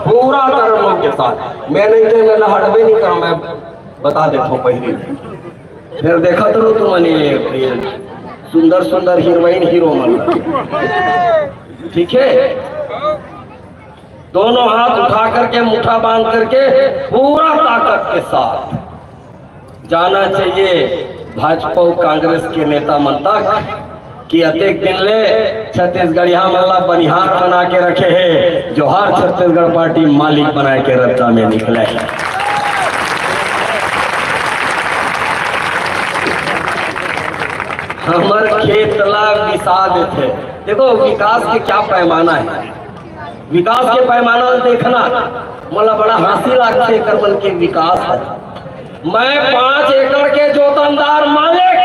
पूरा तरह मन के साथ। मैं नहीं तो मैं हटबे नहीं करूं, मैं बता देता हूं पहले। फिर देखा तो तुम ये, ये सुंदर सुंदर हीरोइन हीरो मन। ठीक है, दोनों हाथ उठा करके, मुठा बांध करके, पूरा ताकत के साथ जाना चाहिए भाजपा अउ कांग्रेस के नेता मन तक कि अतेक दिन ले छत्तीसगढ़िया मन ला बनिहार बना के रखे हे। जोहार छत्तीसगढ़ पार्टी मालिक बना के रद्दा में निकले हे। हमर खेत ला बिसा देथे। देखो, विकास के क्या पैमाना है, विकास के पैमाना ल देखना। मोला बड़ा हंसी लागथे एकर मन के विकास है। मैं पांच एकड़ के जोतनदार मालिक,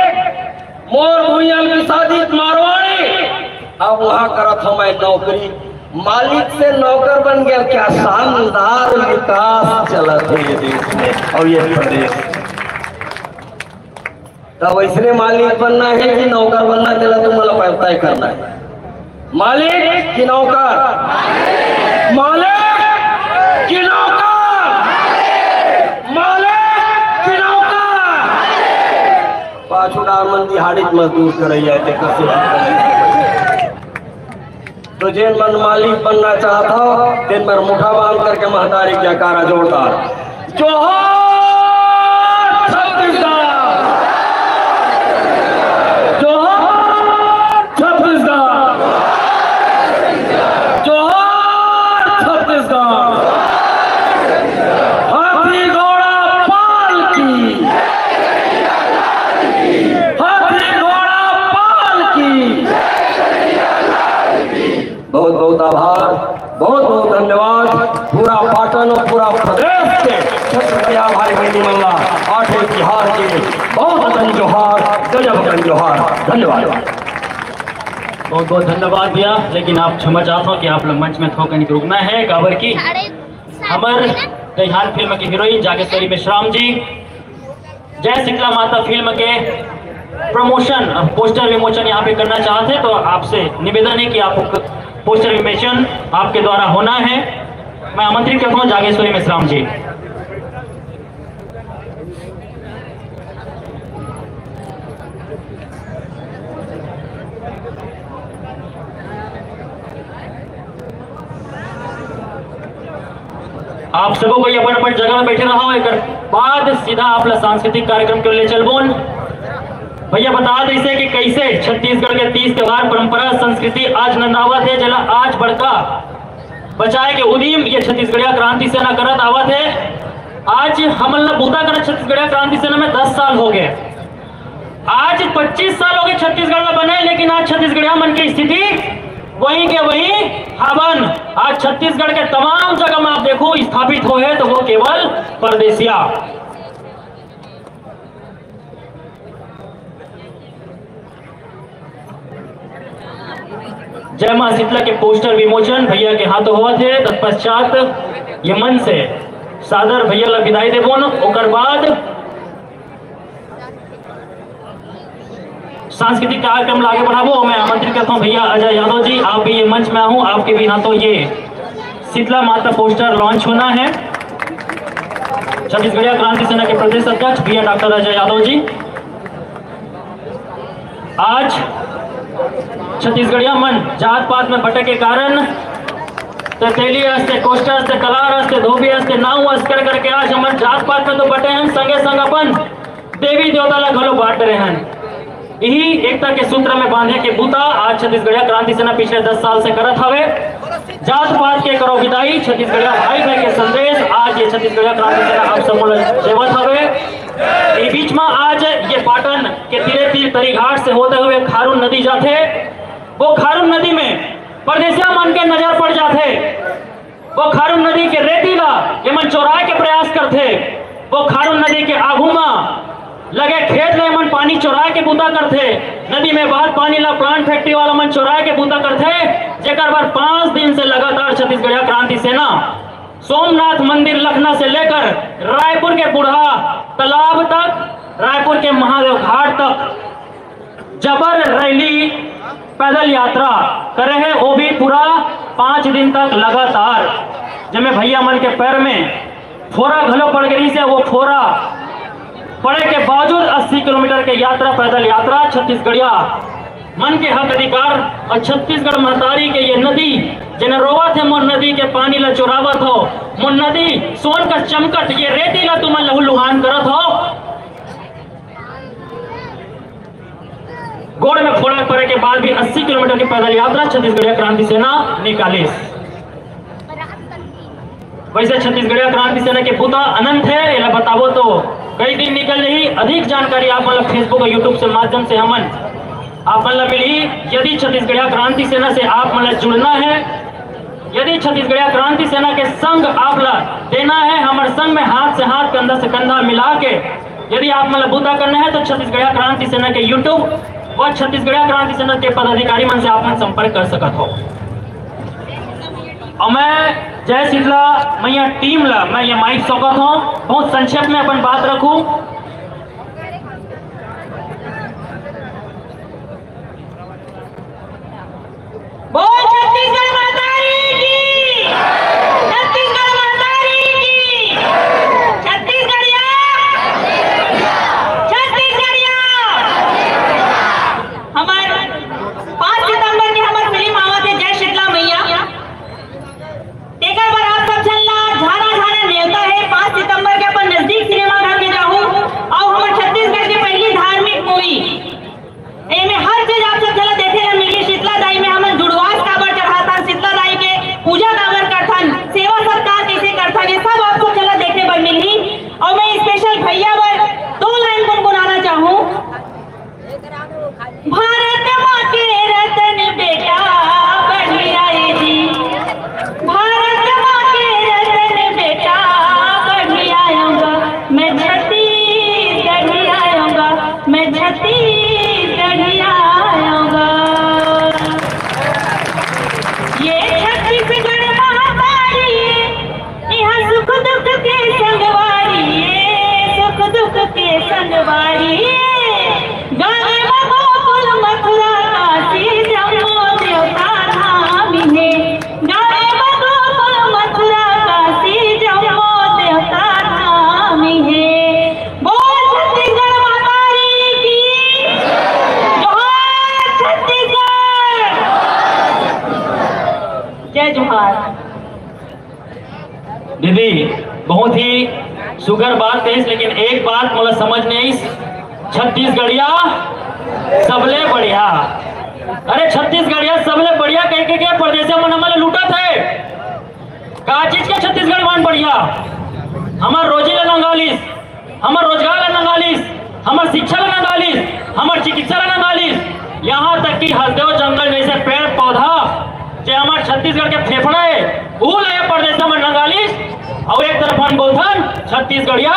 मोर भुइयां बिसादित मारवाड़ी, अब वहां करत हूं मैं नौकरी। मालिक से नौकर बन गया, क्या शानदार विकास चलत है ये देश में और ये प्रदेश में। तब ऐसने मालिक बनना है कि नौकर बनना, तेला तुम लोग तय करना है। मालिक कि नौकर? मालिक कि नौकर? मालिक कि नौकर? पाछू डार मन दिहाड़ीच मजदूर करैया, तेकर से बात करैया। तो जेन मन मालिक बनना चाहत हो, तेन मन मुठा बांध करके महतारी के जयकारा जोरदार। जोहार छत्तीसगढ़, जोहार छत्तीसगढ़। बहुत बहुत आभार, बहुत बहुत धन्यवाद। पूरा पाटन और पूरा प्रदेश के छत्तीसगढ़िया भाई बहनी मन ला आठे तिहार के बहुत अतन जोहार, गजब अतन जोहार। धन्यवाद। बहुत बहुत धन्यवाद भैया, लेकिन आप क्षमा चाहत हो कि आप लोग मंच में थोकन रुकना है, काबर कि हमर दईहान फिल्म के हीरोइन जागेश्वरी मेश्राम जी जय शीतला माता फिल्म के प्रमोशन, पोस्टर विमोचन यहाँ पे करना चाहते हैं, तो आपसे निवेदन है कि आप पोस्टर विमोचन आपके द्वारा होना है। मैं आमंत्रित करता हूँ जागेश्वरी मेश्राम जी। आप सबो कोई अपन अपन जगह में बैठे रहो, एक बाद सीधा आप ला सांस्कृतिक कार्यक्रम के ले चलबोन। भैया बता दे इसे कि कैसे छत्तीसगढ़ के तीज त्योहार, परंपरा, संस्कृति आज नंदावत है, जेला आज बड़का बचाए के उदीम ये छत्तीसगढ़िया क्रांति सेना करत आवत है। आज हमन ला बूता करत छत्तीसगढ़िया क्रांति सेना में दस साल हो गए। आज पच्चीस साल हो गए छत्तीसगढ़ में बने, लेकिन आज छत्तीसगढ़िया मन की स्थिति वहीं के वहीं हवन। आज छत्तीसगढ़ के तमाम जगह में आप देखो स्थापित हो है तो वो केवल परदेसिया। जय मां शीतला के पोस्टर विमोचन भैया के हाथों होवत है। तत्पश्चात ये मंच से सादर भैया ला विदाई देबोन। ओकर बाद सांस्कृतिक कार्यक्रम ला आगे बढ़ाबो। मैं आमंत्रित करता हूँ भैया अजय यादव जी, आप भी ये मंच में आहू, आपके भी हाथों ये शीतला माता पोस्टर लॉन्च होना है। छत्तीसगढ़िया क्रांति सेना के प्रदेश अध्यक्ष भैया डॉक्टर अजय यादव जी, आज छत्तीसगढ़िया मन जात पात में बटे के कारण ते तेली असते, कोष्टा असते, कलार असते, धोबी असते, नाऊ अस कर करके आज हमन जात पात में तो बटे हैं, संगे संग अपन देवी देवता ला घलो बांट रहे हैं। यही एकता के सूत्र में बांधे के बूता आज छत्तीसगढ़िया क्रांति सेना पिछले दस साल से करत हवे। जात पात के करो विदाई, छत्तीसगढ़िया भाई भाई के संदेश आज ये छत्तीसगढ़िया क्रांति सेना आप सबो ला देवत हवे। ये बीच में आज ये पाटन के तीरे तीर तरी घाट से होते हुए खारून नदी जाथे। वो खारून नदी में परदेसिया मन के नजर पड़ जाथे। वो खारून नदी के रेती ला एमन चोराए के प्रयास करथे। वो खारून नदी के आगू मा लगे खेत ले एमन पानी चोराए के बूता करथे। नदी में बहत पानी ला प्लांट फैक्ट्री वाला मन चोराए के बूता करथे, जेकर बर पांच दिन से लगातार छत्तीसगढ़िया क्रांति सेना सोमनाथ मंदिर लखना से लेकर रायपुर के बूढ़ा तालाब तक, रायपुर के महादेव घाट तक जबर रैली, पैदल यात्रा करे हे, वो भी पूरा पांच दिन तक लगातार, जेमे भैया मन के पैर में फोरा घलो पड़ गई से, वो फोरा पड़े के बावजूद अस्सी किलोमीटर के यात्रा, पैदल यात्रा छत्तीसगढ़िया मन के हक अधिकार और छत्तीसगढ़ महतारी के ये नदी, जेन रोवत हे, मोर नदी के पानी ला चोरावत हो, मोर नदी सोन का चमकत ये रेती ला तुमन लहू लुहान करत हो। गोड़ में फोड़ा पड़े के बाद भी अस्सी किलोमीटर की पैदल यात्रा छत्तीसगढ़िया क्रांति सेना निकालिस। वैसे छत्तीसगढ़िया क्रांति सेना के बूता अनंत है, एला बताबो तो कई दिन निकल जाही। अधिक जानकारी आप मन ला Facebook और YouTube से माध्यम से हमन आप मन ला मिलही। यदि छत्तीसगढ़िया क्रांति सेना से आप मन ला जुड़ना है, यदि छत्तीसगढ़िया क्रांति सेना के संग आप ला देना है, हमर संग में हाथ से हाथ, कंधा से कंधा मिला के यदि आप मन ला बूता करना है, तो छत्तीसगढ़िया क्रांति सेना के YouTube व छत्तीसगढ़िया क्रांति सेना के पदाधिकारी मन से आप मन संपर्क कर सकत हो। और मैं जय शीतला मैया टीम ला मैं ये माइक सौंपत हूँ, बहुत संक्षेप में अपन बात रखूं। बोल छत्तीसगढ़ महतारी की, छत्तीसगढ़ महतारी की, छत्तीसगढ़िया, छत्तीसगढ़िया। हमर पाँच सितंबर के हमर फिल्म आवत है जय शीतला मैया। तेकर बर आप सब झन ला झारा झारा नेवता है, पाँच सितंबर के अपन नजदीक सिनेमा घर में जाहू। दीदी, बहुत ही सुघर बात कहिस, लेकिन एक बात मोला समझ नहीं आइस, छत्तीसगढ़िया सबले बढ़िया। अरे, छत्तीसगढ़िया सबले बढ़िया कह के क्या परदेसिया मन हमन ला लूटत हे? का चीज के छत्तीसगढ़ मन बढ़िया? हमर रोजी ला नंगालिस, हमर रोजगार ला नंगालिस, हमर शिक्षा ला नंगालिस, हमर चिकित्सा ला नंगालिस, यहाँ तक कि हसदेव जंगल जैसे पेड़ पौधा, जे हमर छत्तीसगढ़ के फेफड़ा है, ऊ ला ये परदेसिया मन नंगालिस। और एक तरफ हम बोलथन, छत्तीसगढ़िया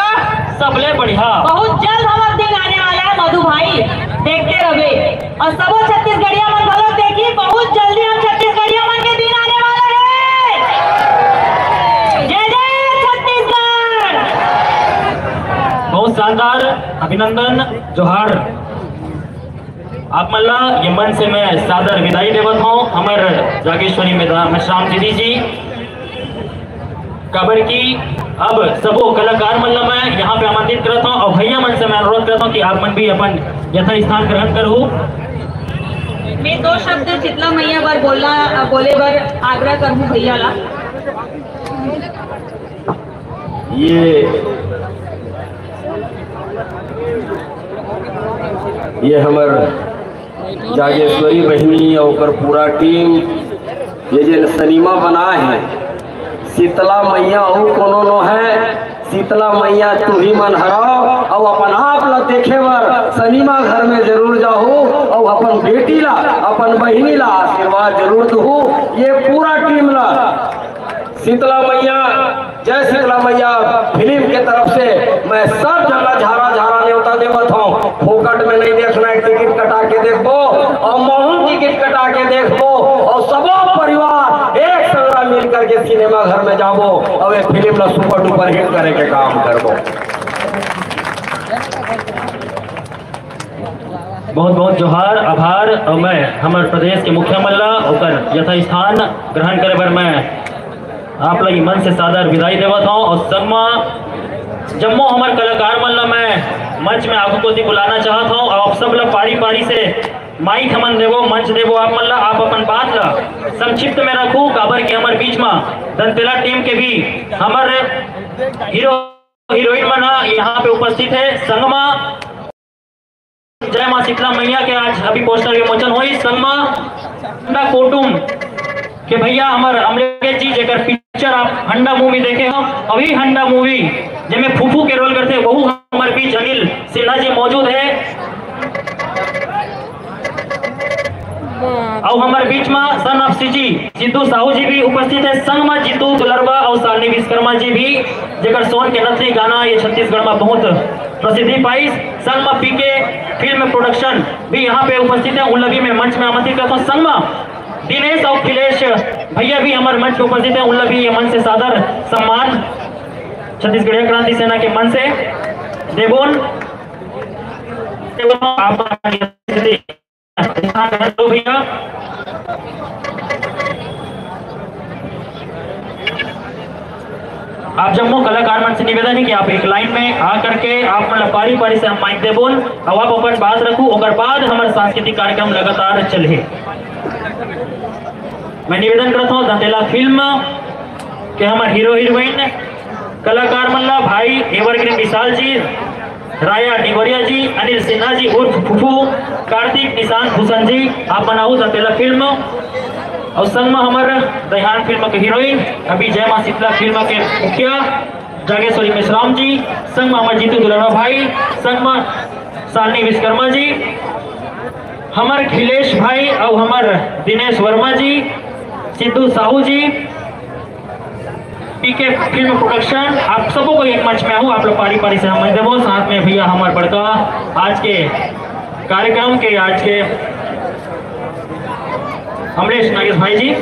सबले बढ़िया। बहुत जल्द हमर दिन आने वाला है मधु भाई, देखते रहे। और सबो छत्तीसगढ़िया मन घलो देखी, बहुत जल्दी हम छत्तीसगढ़िया मन के दिन आने वाला है। जय जय छत्तीसगढ़। बहुत शानदार, अभिनंदन, जोहार। आप मन ला ये मंच से मैं सादर विदाई देवत हूँ, हमर जागेश्वरी मेधा-, मेश्राम दीदी जी। काबर कि अब सबो कलाकार मन ला मैं यहाँ पे आमंत्रित करत हूँ और भैया मन से मैं अनुरोध करत हूँ कि आप मन भी अपन यथा स्थान ग्रहण करहू। मैं दो शब्द शीतला मैया बर बोलना, बोले बर आग्रह करहूँ भैया ला। ये, ये हमर जागेश्वरी बहिनी और ओकर पूरा टीम, ये जे सिनेमा बनाए हे, शीतला मैया अउ कोनो नो हे, शीतला मैया तुही मन हरव, अउ अपन आप ला देखे बर सिनेमा घर में जरूर जाहू, अउ अपन बेटी ला, अपन बहिनी ला आशीर्वाद जरूर दहू। ये पूरा टीम ला शीतला मैया, जय शीतला मैया फिल्म के तरफ से मैं सब जगह झारा झारा न्योता देवत हूँ। फोकट में नहीं देखना है, टिकट कटा के देखबो और महू टिकट कटा के देखबो और सबो परिवार एक संगरा मिल करके सिनेमा घर में जाबो और ये फिल्म ला सुपर डुपर हिट करे के काम करबो। बहुत बहुत जोहार, आभार। और मैं हमर प्रदेश के मुखिया मन ला ओकर यथास्थान ग्रहण करे बर मैं आप ला ये मंच से सादर विदाई देवत हूँ। और संगमा जम्मो हमर कलाकार मन ला मैं मंच में आगू कोती बुलाना चाहत हूँ। और आप सब ला पारी पारी से माइक हमन देबो, मंच देबो आप मन ला। आप अपन बात ला संक्षिप्त में रखू, काबर कि हमर बीच में दंतेला टीम के भी हमर हीरो हीरोइन मन ह यहाँ पे उपस्थित है। संगमा जय माँ शीतला मैया के आज अभी पोस्टर विमोचन होइस। संगमा हंडा कोटुम के भैया हमर अमलेश जी, जेकर पिक्चर आप हंडा मूवी देखे हो, अभी हंडा मूवी जेमे फूफू के रोल करथे, वहू हमर बीच अनिल सिन्हा जी मौजूद है। अउ हमर बीच में son of C G Siddhu Sahu ji उपस्थित है, संग में जीतू दुलरवा अउ शालिनी विश्वकर्मा जी भी, जेकर सोन के नथनी गाना ये छत्तीसगढ़ में बहुत प्रसिद्धि पाइस। संग में पीके फिल्म प्रोडक्शन भी यहाँ पे उपस्थित है, उन ला भी मैं मंच में आमंत्रित करता हूँ। संग में दिनेश और अखिलेश भैया भी हमारे मंच पे उपस्थित है, उन ला भी ये मंच से सादर सम्मान छत्तीसगढ़िया क्रांति सेना के मन से देबोन। आप भैया, आप जम्मो कलाकार मन से निवेदन है कि आप एक लाइन में आ करके आप मन ला पारी पारी से हम माइक देबोन, अब आप अपन बात रखू, ओकर बाद हमर सांस्कृतिक कार्यक्रम लगातार चलही। मैं निवेदन करत हूँ दंतेला फिल्म के हमर हीरो हीरोइन कलाकार मन ला, भाई एवरग्रीन विशाल जी, राया डिवरिया जी, अनिल सिन्हा जी उर्फ फूफू, कार्तिक निशांत भूषण जी, आप मन आहू दंतेला फिल्म अउ संग म हमर दयान फिल्म के हीरोइन, अभी जय मां शीतला फिल्म के मुखिया जागेश्वरी मेश्राम जी, संग म हमर जीतू दुलरवा भाई, संग म शालिनी विश्वकर्मा जी, हमर अखिलेश भाई अउ हमर दिनेश वर्मा जी, सिद्धू साहू जी, पीके फिल्म प्रोडक्शन, आप सबो को एक मंच में आहू, आप लोग पारी पारी से हम देबो। साथ में भैया हमर बड़का आज के कार्यक्रम के आज के अमलेश नागेश भाई जी।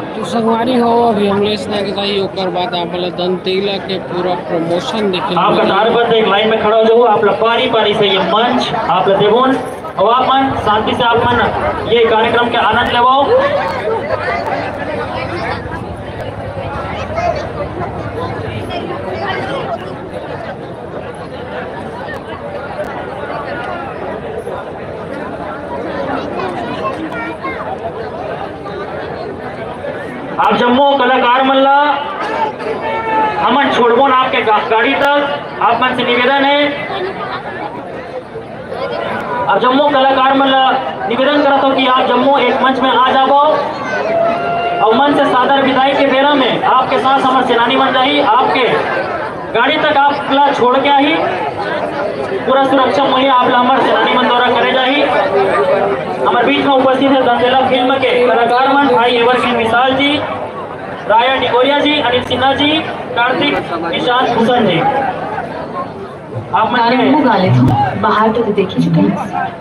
तो संगवारी हो, अभी अमलेश नागेश आई, ओकर बाद आप वाला दंतेला के पूरा प्रमोशन देखे आप कतारबद्ध एक लाइन में खड़ा हो जाओ, आप ला पारी पारी से ये मंच आप ला देबोन, और आप मन शांति से आप मन ये कार्यक्रम के आनंद लेवाओ। आप जम्मो कलाकार मन ला हमन छोड़बो ना आपके गा-, गाड़ी तक। आप मन से निवेदन है, आप जम्मो कलाकार मन ला निवेदन करत हो कि आप जम्मो एक मंच में आ जाबो और मंच से सादर विदाई के बेरा में आपके साथ हमर सेनानी मन रही, आपके गाड़ी तक आप ला छोड़ के आही। पूरा सुरक्षा मुहैया आप ला हमर सेनानी मन द्वारा करे जाही। हमर बीच में उपस्थित है दंदेला फिल्म के कलाकार मन, भाई एवरग्रीन विशाल जी, राया डिगोरिया जी, अनिल सिन्हा जी, कार्तिक, ईशान भूषण जी। आप मन के गा लेथव, बाहर तो देखी चुके हैं।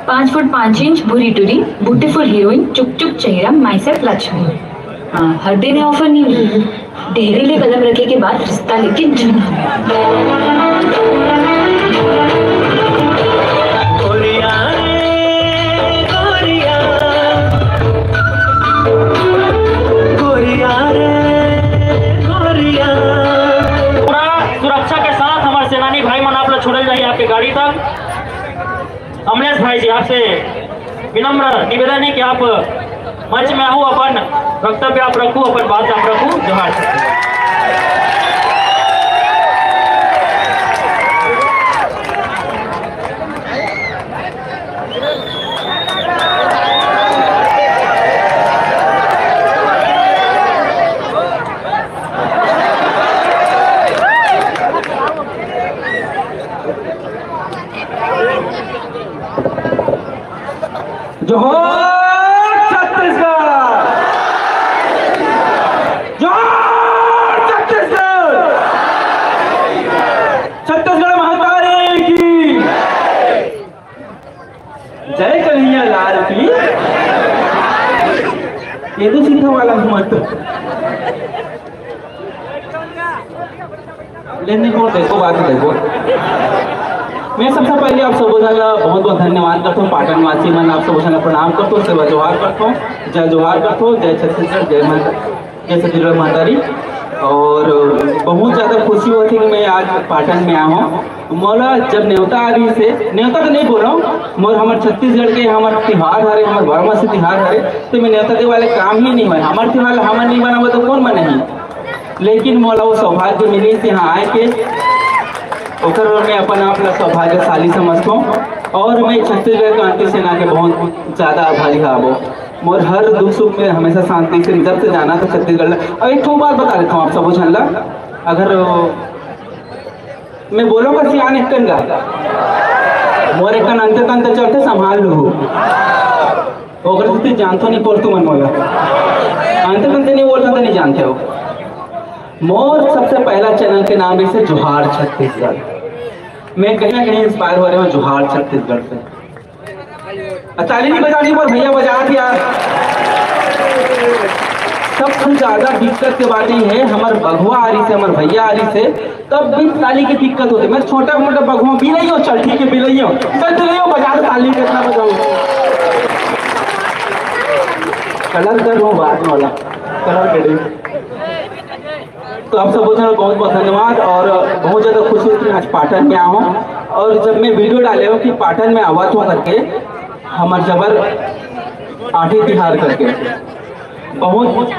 पाँच फुट पाँच इंच, भूरी टूरी, ब्यूटीफुल हीरोइन, चुप चुप चेहरा, माई सेल्फ लक्ष्मी। हाँ, हर दिन ये ऑफर नहीं मिली। डेहरी ले कदम रखे के बाद रिश्ता लेके झन। गोरिया रे, गोरिया, गोरिया रे, गोरिया। पूरा सुरक्षा के साथ हमर सेनानी भाई मन आप ला छोड़ल जाही आपके गाड़ी तक। अमलेश भाई जी, आपसे विनम्र निवेदन है कि आप मंच में आहू, अपन वक्तव्य आप रखू, अपन बात आप रखू। जोहार। जोहार छत्तीसगढ़, जोहार छत्तीसगढ़, छत्तीसगढ़ महतारी की जय, कन्हैया लाल की। ये तो सीधा वाला मत। लेने को देखो, बात देखो। मैं सबसे पहले आप सबो झन ला बहुत बहुत धन्यवाद करथों, पाटन वासी मन आप सबो झन ला प्रणाम करथों, सेवा जोहार करथों, जय जोहार करथों, जय छत्तीसगढ़, जय माता, जय छत्तीसगढ़ महतारी। और बहुत ज़्यादा खुशी होत हे कि मैं आज पाटन में आए हूँ। मोला जब नेवता आ रही से, नेवता तो नहीं बोल रहा हूँ, मोर हमर छत्तीसगढ़ के हमर तिहार हरे, हमर बारहमासी तिहार हरे, तो मैं नेवता दे वाले काम ही नहीं होय। हमर तिहार ला हमन नहीं मनाबो तो कौन मनाही? लेकिन मोला वो सौभाग्य मिली से यहाँ आए के, ओकर बर मैं अपन आप ला सौभाग्यशाली समझता हूँ। और मैं छत्तीसगढ़ क्रांति सेना के बहुत ज़्यादा आभारी हाबो। मोर हर दुख सुख में हमेशा शांति से जब से जाना था छत्तीसगढ़ ला। और एक ठो बात बता देता हूँ आप सबो झन ला, अगर मैं बोलूँ का सियान एक कन का, मोर एक कन अंते तंते चलते संभाल लू। ओकर सेती जानथो नहीं पोर तुमन मोला। अंते तंते नहीं बोलता तो नहीं जानते हो। मोर सबसे पहला चैनल के नाम है जोहार छत्तीसगढ़। मैं कहीं ना कहीं इंस्पायर हो रहे हूँ जोहार छत्तीसगढ़ से। आ, ताली नहीं बजानी पर भैया बजा दिया। सबसे ज्यादा दिक्कत के बात ये है, हमर बघवा आ रही से, हमर भैया आ रही से, तब भी ताली की दिक्कत होती है। मैं छोटा मोटा बघवा भी नहीं हूँ, चल ठीक है, भी नहीं हूँ, चल तो नहीं हूँ, बजा दो ताली, कितना बजाऊँ? कलर कर रहा हूँ बाद में वाला, कलर करेंगे। तो आप सबको बहुत बहुत धन्यवाद और बहुत ज़्यादा खुशी हुई कि आज पाटन में आया हूँ। और जब मैं वीडियो डाले हूँ कि पाटन में आवा तो करके, हमर जबर आठे तिहार करके बहुत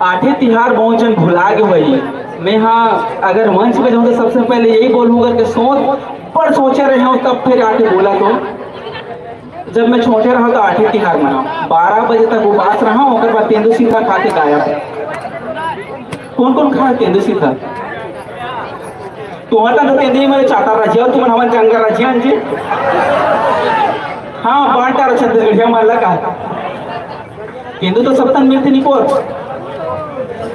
आठे तिहार बहुत जन भुला गे भाई। मैं हाँ अगर मंच पे जाऊँ तो सबसे पहले यही बोलूँ करके सोच पर सोचे रहे हूँ, तब फिर आके बोला तो जब मैं छोटे रहा तो आठे तिहार मनाओ, बारह बजे तक उपास रहा, ओकर बाद तेंदू सीता खा के गायब। कौन कौन खा तेंदू सीता? तुम्हारा तो तेंदू ही मेरे चाहता रजिया, तुम हमारे जंगल रजिया जी। हाँ, बांटा रहा छत्तीसगढ़िया मन लगा। तेंदू तो सब तन मिलते निकोर।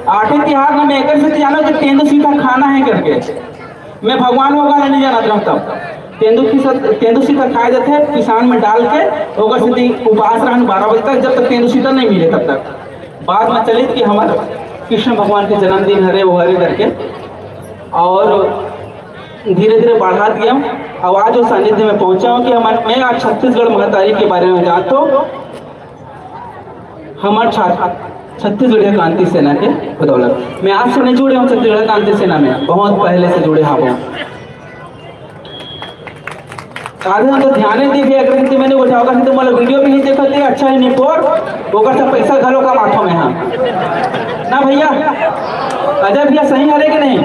आठे तिहार में मैं एकर से जाना कि तेंदू सीता खाना है करके। मैं भगवान भगवान नहीं जानत रहता। तेंदू की सत-, तेंदू सीता खाए जाते हैं पिसान में डाल के, ओकर सेती उपास रहन बारह बजे तक, जब तक तेंदू सीता नहीं मिले तब तक। बाद में चलित कि हमार कृष्ण भगवान के जन्मदिन हरे, वो हरे करके, और धीरे धीरे बढ़ा दिया। अब आज उस सानिध्य में पहुंचा हूँ कि हमार, मैं आज छत्तीसगढ़ महतारी के बारे में जानता हूँ। हमार छा-, छत्तीसगढ़िया क्रांति सेना के बदौलत मैं आज से नहीं जुड़े हूँ छत्तीसगढ़ क्रांति सेना में, बहुत पहले से जुड़े हाँ। आधे हम तो ध्यान नहीं दिए, अगर तो मैंने उठाओ कर तो मतलब वीडियो भी नहीं देखा थे, अच्छा ही नहीं पोर, ओकर से पैसा घलो कमाथो मैं हाँ। अजय भैया, सही हरे कि नहीं?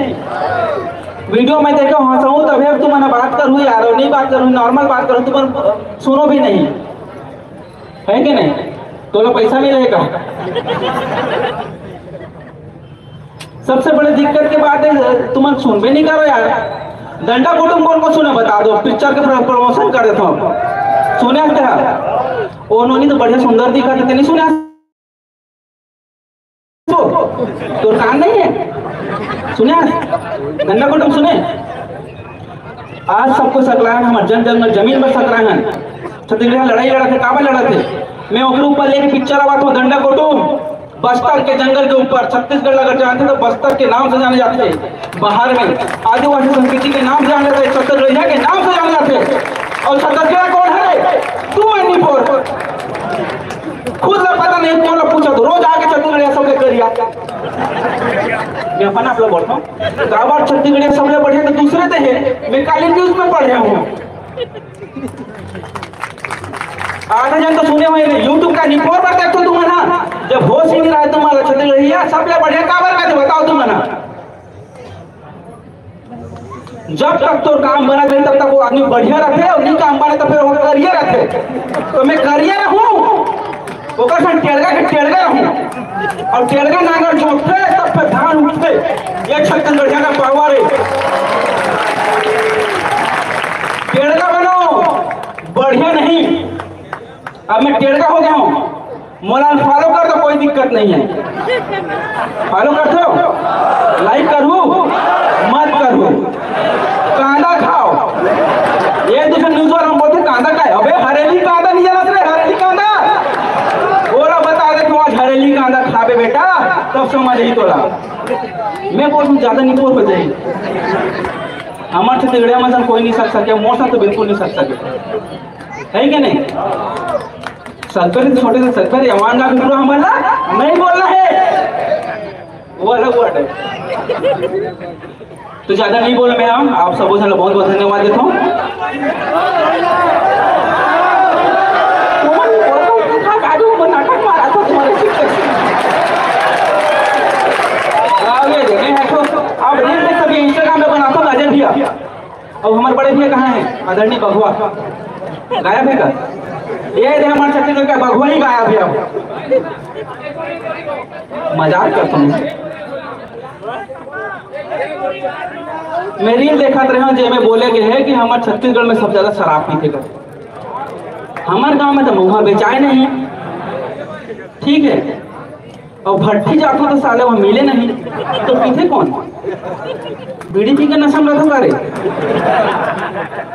वीडियो में देखो, हंसाऊं तभी अब तुम मन बात करू यार, और नहीं बात करू, नॉर्मल बात करू, तुम मन सुनो भी नहीं, है कि नहीं? तो लो, पैसा मिलेगा। सबसे बड़ी दिक्कत की बात है, तुम मन सुनबे नहीं करो यार। डंडा कुटुम कौन को सुने, बता दो, पिक्चर के प्र-, प्रमोशन कर देता हूँ। सुने हस तेहा? ओ नोनी तो बढ़िया सुंदर दिखत हे, ते नहीं सुने हस? तो, तोर कान नहीं है? सुने हस? डंडा कुटुम सुने? आज सबको सकलाय हन, हमर जन जन जमीन पर सकलाय हन। छत्तीसगढ़िया लड़ाई लड़त हे, काबर लड़त हे? मैं ओकरे ऊपर लेके पिक्चर आवत हूँ, डंडा कुटुम। बस्तर के जंगल के ऊपर, छत्तीसगढ़ अगर जानते तो बस्तर के नाम से जाने जाते हैं। बाहर में आदिवासी संस्कृति के नाम से जाने जाते हैं, छत्तीसगढ़िया के नाम से जाने जाते हैं। और छत्तीसगढ़ कौन है? तू है निपोर। खुद ला पता नहीं, कौन ला पूछा तो रोज आके छत्तीसगढ़िया सबके करिया। मैं अपन आप लोग बोलता हूँ, काबर छत्तीसगढ़िया सबले बढ़िया तो दूसरे ते है। मैं काली न्यूज में पढ़े हूँ। आधा जन तो सुने हुए हैं, YouTube का निपोर पर देखो तुम ना, जब होश ही नहीं रहा तुम्हारा छत्तीसगढ़िया, सबले बढ़िया काबर का बताओ तुम ना। जब तक तोर काम बनत रही, तब तक वो आदमी बढ़िया रहते, और नहीं काम बने तो फिर वो करिया रहते। तो मैं करिया रहूं, ओकर संग टेड़गा के टेड़गा रहूं, और टेड़गा नांगर जोतथे, तब पे धान उठथे। ये छत्तीसगढ़िया का पावर है। टेड़गा बनो, बढ़िया नहीं। अब मैं टेड़गा हो गया हूँ, मोला फॉलो कर दो, कोई दिक्कत नहीं है। फॉलो करते हो? लाइक करू, मत करू, कांदा खाओ। ये दूसरे न्यूज वाला हम बोलते कांदा खाए, अबे हरेली कांदा नहीं जाना रे, हरेली कांदा। ओला बता दे तू आज हरेली कांदा खाबे बेटा, तब समझ ही तोला। मैं बोलूँ ज्यादा नहीं बोल बजाई। हमारे छत्तीसगढ़िया में कोई नहीं सक सके, मोर साथ तो बिल्कुल नहीं सक सके, है कि नहीं? सतगुरु छोटे से सतगुरु, ये मान का भी पूरा हमारा नहीं बोलना है, वो अलग वर्ड है। तो ज्यादा नहीं बोल मैं, हम आप सबों से बहुत बहुत धन्यवाद देता हूँ। कौन, कौन, कौन था काजू को नाटक मारा था तुम्हारे शिक्षक से? हाँ, ये देखे हैं तो अब रील में कभी Instagram में बनाता हूँ, अजय भैया। अब हमारे बड़े भैया कहाँ हैं? आदरणीय बघवा गायब है का? ये दे हमारे छत्तीसगढ़ का बघवा ही गायब है। अब मजाक करता हूँ। मैं रील देखत रहे हूँ, जेमे बोले के है कि हमारे छत्तीसगढ़ में सब ज्यादा शराब पीथे कर। हमारे गांव में तो महुआ बेचाए नहीं, ठीक है, और भट्टी जाता तो साले वहाँ मिले नहीं, तो पीथे कौन? बीड़ी पी के नशा में रहता सारे।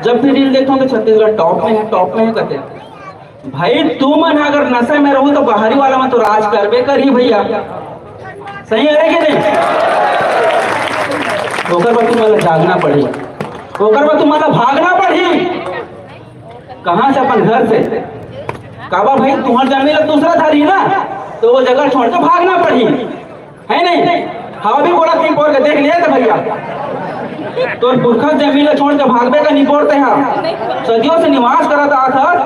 जब भी रील देखता हूँ तो छत्तीसगढ़ टॉप में है, टॉप में है कहते हैं। भाई, तुमन अगर नशे में रहो तो बाहरी वाला मन तो राज करबे करही भैया, सही है कि नहीं? ओकर बाद तुम्हारा जागना पड़ही, ओकर बाद तुम्हारा भागना पड़ही। कहाँ से? अपन घर से। काबर भाई, तुम्हार जमीन ला दूसरा धरही ना, तो वो जगह छोड़ के भागना पड़ही। है नहीं? हाँ, भी बोला कि बोल के देख लिया था भैया, तोर पुरखा जमीन ला छोड़ के भागबे का नहीं बोलते हैं। सदियों से निवास करत आत हस,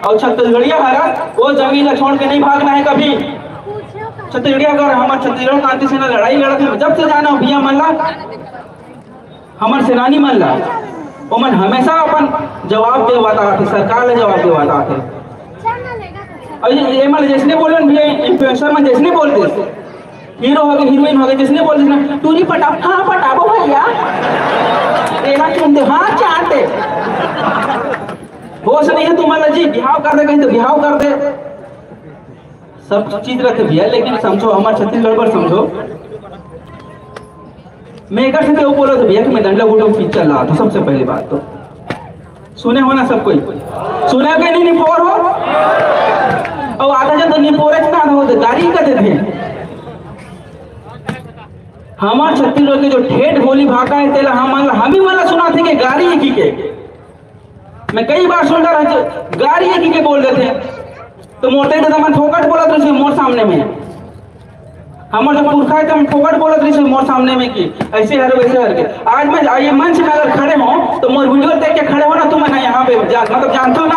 और छत्तीसगढ़िया हरस, वो जमीन ला छोड़ के नहीं भागना है कभी। छत्तीसगढ़िया अगर हमारे छत्तीसगढ़ क्रांति सेना लड़ाई लड़त है, जब से जाना हो भैया मन ला, हमर सेनानी मन ला, ओमन हमेशा अपन जवाब देवत आथे, सरकार ला जवाब देवत आथे। और ये, ये मन जैसने बोलन भैया, इन्फ्लुएंसर मन जैसने बोल देस, हीरो हो गए, हीरोइन हो गए, जैसने बोल देस ना, "टूरी पटाओ।" "हाँ, पटाबो भैया।" तेरा चुन दे, "हाँ, चाट दे।" होश नहीं है तुम्हारा जी, बिहाव कर दे कहीं तो बिहाव कर दे। सब चीज रहते भैया, लेकिन समझो, हमारे छत्तीसगढ़ पर समझो। मैं एक से वो बोला था भैया कि मैं डंडा गुटो पिक्चर ला, तो सबसे पहली बात तो सुने हो ना सब कोई? सुने के नहीं, निपोर हो? और आधा जन तो निपोरे के ना हो, तो गारी कर देते हैं। हमार छत्तीसगढ़ के जो ठेठ बोली भाखा है, तेला हम, हम ही वाला सुना थे कि गारी है की के। मैं कई बार सुन रहा हूँ, गारी है की के बोल देते हैं। तो मोटे तो मन फोकट बोलत रहिस मोर सामने में। हमर जो पुरखा है, तो हम फोकट बोलत रहिस मोर सामने में कि ऐसे हर, वैसे हर के। आज मैं ये मंच में अगर खड़े हो, तो मोर वीडियो देख के खड़े हो ना, तुम ना यहाँ पे जान, मतलब जानते हो ना।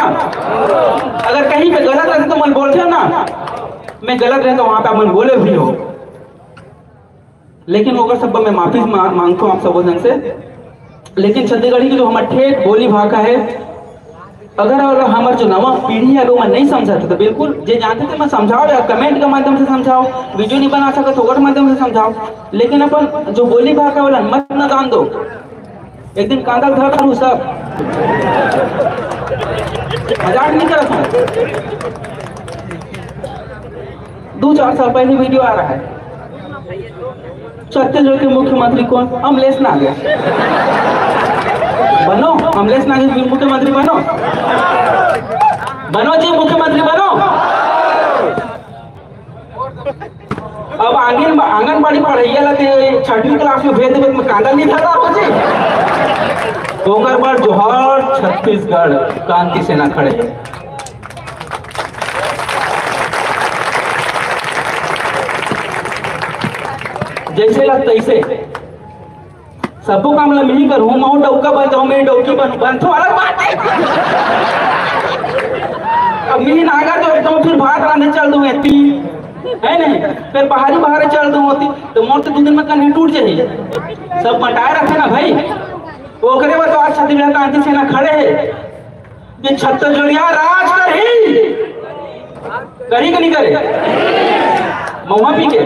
अगर कहीं पे गलत रहते तो मन बोलते हो ना, मैं गलत रहता वहाँ पे मन बोले भी हो। लेकिन ओकर सब मैं माफी मा-, मांगथों आप सबो झन से। लेकिन छत्तीसगढ़ी के जो हमर ठेठ बोली भाखा हे, अगर, अगर हमर जो नवा पीढ़ी हे, वो मन नहीं समझत हे, तो बिल्कुल जे जानथे ते मन समझाओ यार, comment के माध्यम से समझाओ, video नहीं बना सकत, ओकर माध्यम से समझाओ। लेकिन अपन जो बोली भाखा वाला मत न जान दो, एक दिन कांदा धर करू सब। मजाक नहीं करत हूँ। दो चार साल पहले video आ रहा है, छत्तीसगढ़ के मुख्यमंत्री कौन? अमलेश नागर। बनो, अमलेश नागर जी मुख्यमंत्री बनो, बनो जी मुख्यमंत्री बनो। अब आंगन, आंगनबाड़ी पढ़ैया ला ते छठवीं class में भेज देबे, तो कांदा नहीं धरना हो जी। ओकर बर जोहार छत्तीसगढ़, क्रांति सेना खड़े हे। जैसे ला तैसे सबो काम ला मिही करहूँ, महूँ डौका बन जाऊँ, मेरी डौकी बन, बन तो अलग बात है। अब मिही नागर जो एकदम फिर भात रांधे चल दूँ एती, है नहीं? फिर बाहरी बाहर चल दूँ होती, तो मोर तो दो दिन में कन्हे टूट जाही। सब बटाए रखे ना भाई, ओकरे बाद तो आज छत्तीसगढ़ क्रांति सेना खड़े हे। ये छत्तीसगढ़िया राज करही, करही कि नहीं करे? महुआ पी के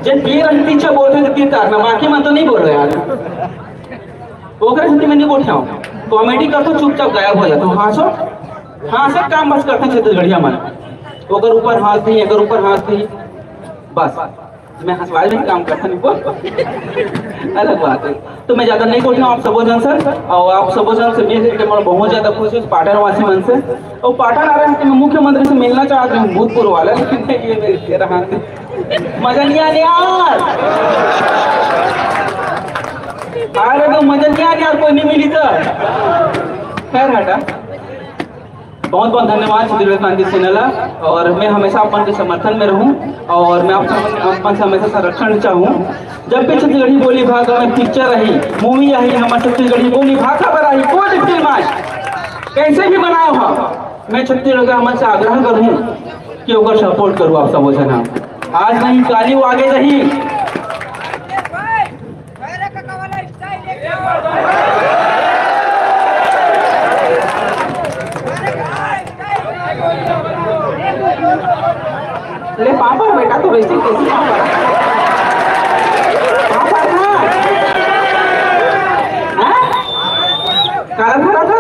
जे पिए रही पीछे बोलते तो तीन तार में, बाकी मन तो नहीं बोल रहे यार। ओकरे से मैं नहीं बोलता हूँ, comedy कर तो चुपचाप गायब हो जाता हूँ। हाँसो, हाँसे काम बस करते छत्तीसगढ़िया मन, ओकर ऊपर हाथ दी, एकर ऊपर हाथ दी, बस। मैं हंसवाए में काम करता नहीं, बोल। अलग बात है। तो मैं ज्यादा नहीं बोलता हूँ आप सबो जन से, और आप सबो जन से मिल के मैं बहुत ज्यादा खुश हूँ पाटन वासी मन से। और पाटन आ रहे हैं कि मैं मुख्यमंत्री से मिलना चाहता हूँ, भूतपूर्व वाला, लेकिन ये मेरे ये रहा। मजा नहीं आने यार। अरे तो मजा नहीं आने यार, कोई नहीं मिली तो। खैर हटा। बहुत बहुत धन्यवाद छत्तीसगढ़ क्रांति सेना ला, और मैं हमेशा अपन के समर्थन में रहूं, और मैं आप सब, अपन से हमेशा संरक्षण चाहूं। जब भी छत्तीसगढ़ी बोली भाखा में पिक्चर रही, मूवी रही, हमारे छत्तीसगढ़ी बोली भाखा पर रही, कोई भी फिल्म आज कैसे भी बनाओ हो, मैं छत्तीसगढ़ का मन से आग्रह करूं कि ओकर सपोर्ट करूं आप सब। आज नहीं, काली वो आगे रही। ले पापड़ बेटा, तो वैसे कैसे पापड़? पापड़ ना। हाँ? कारण भरा था?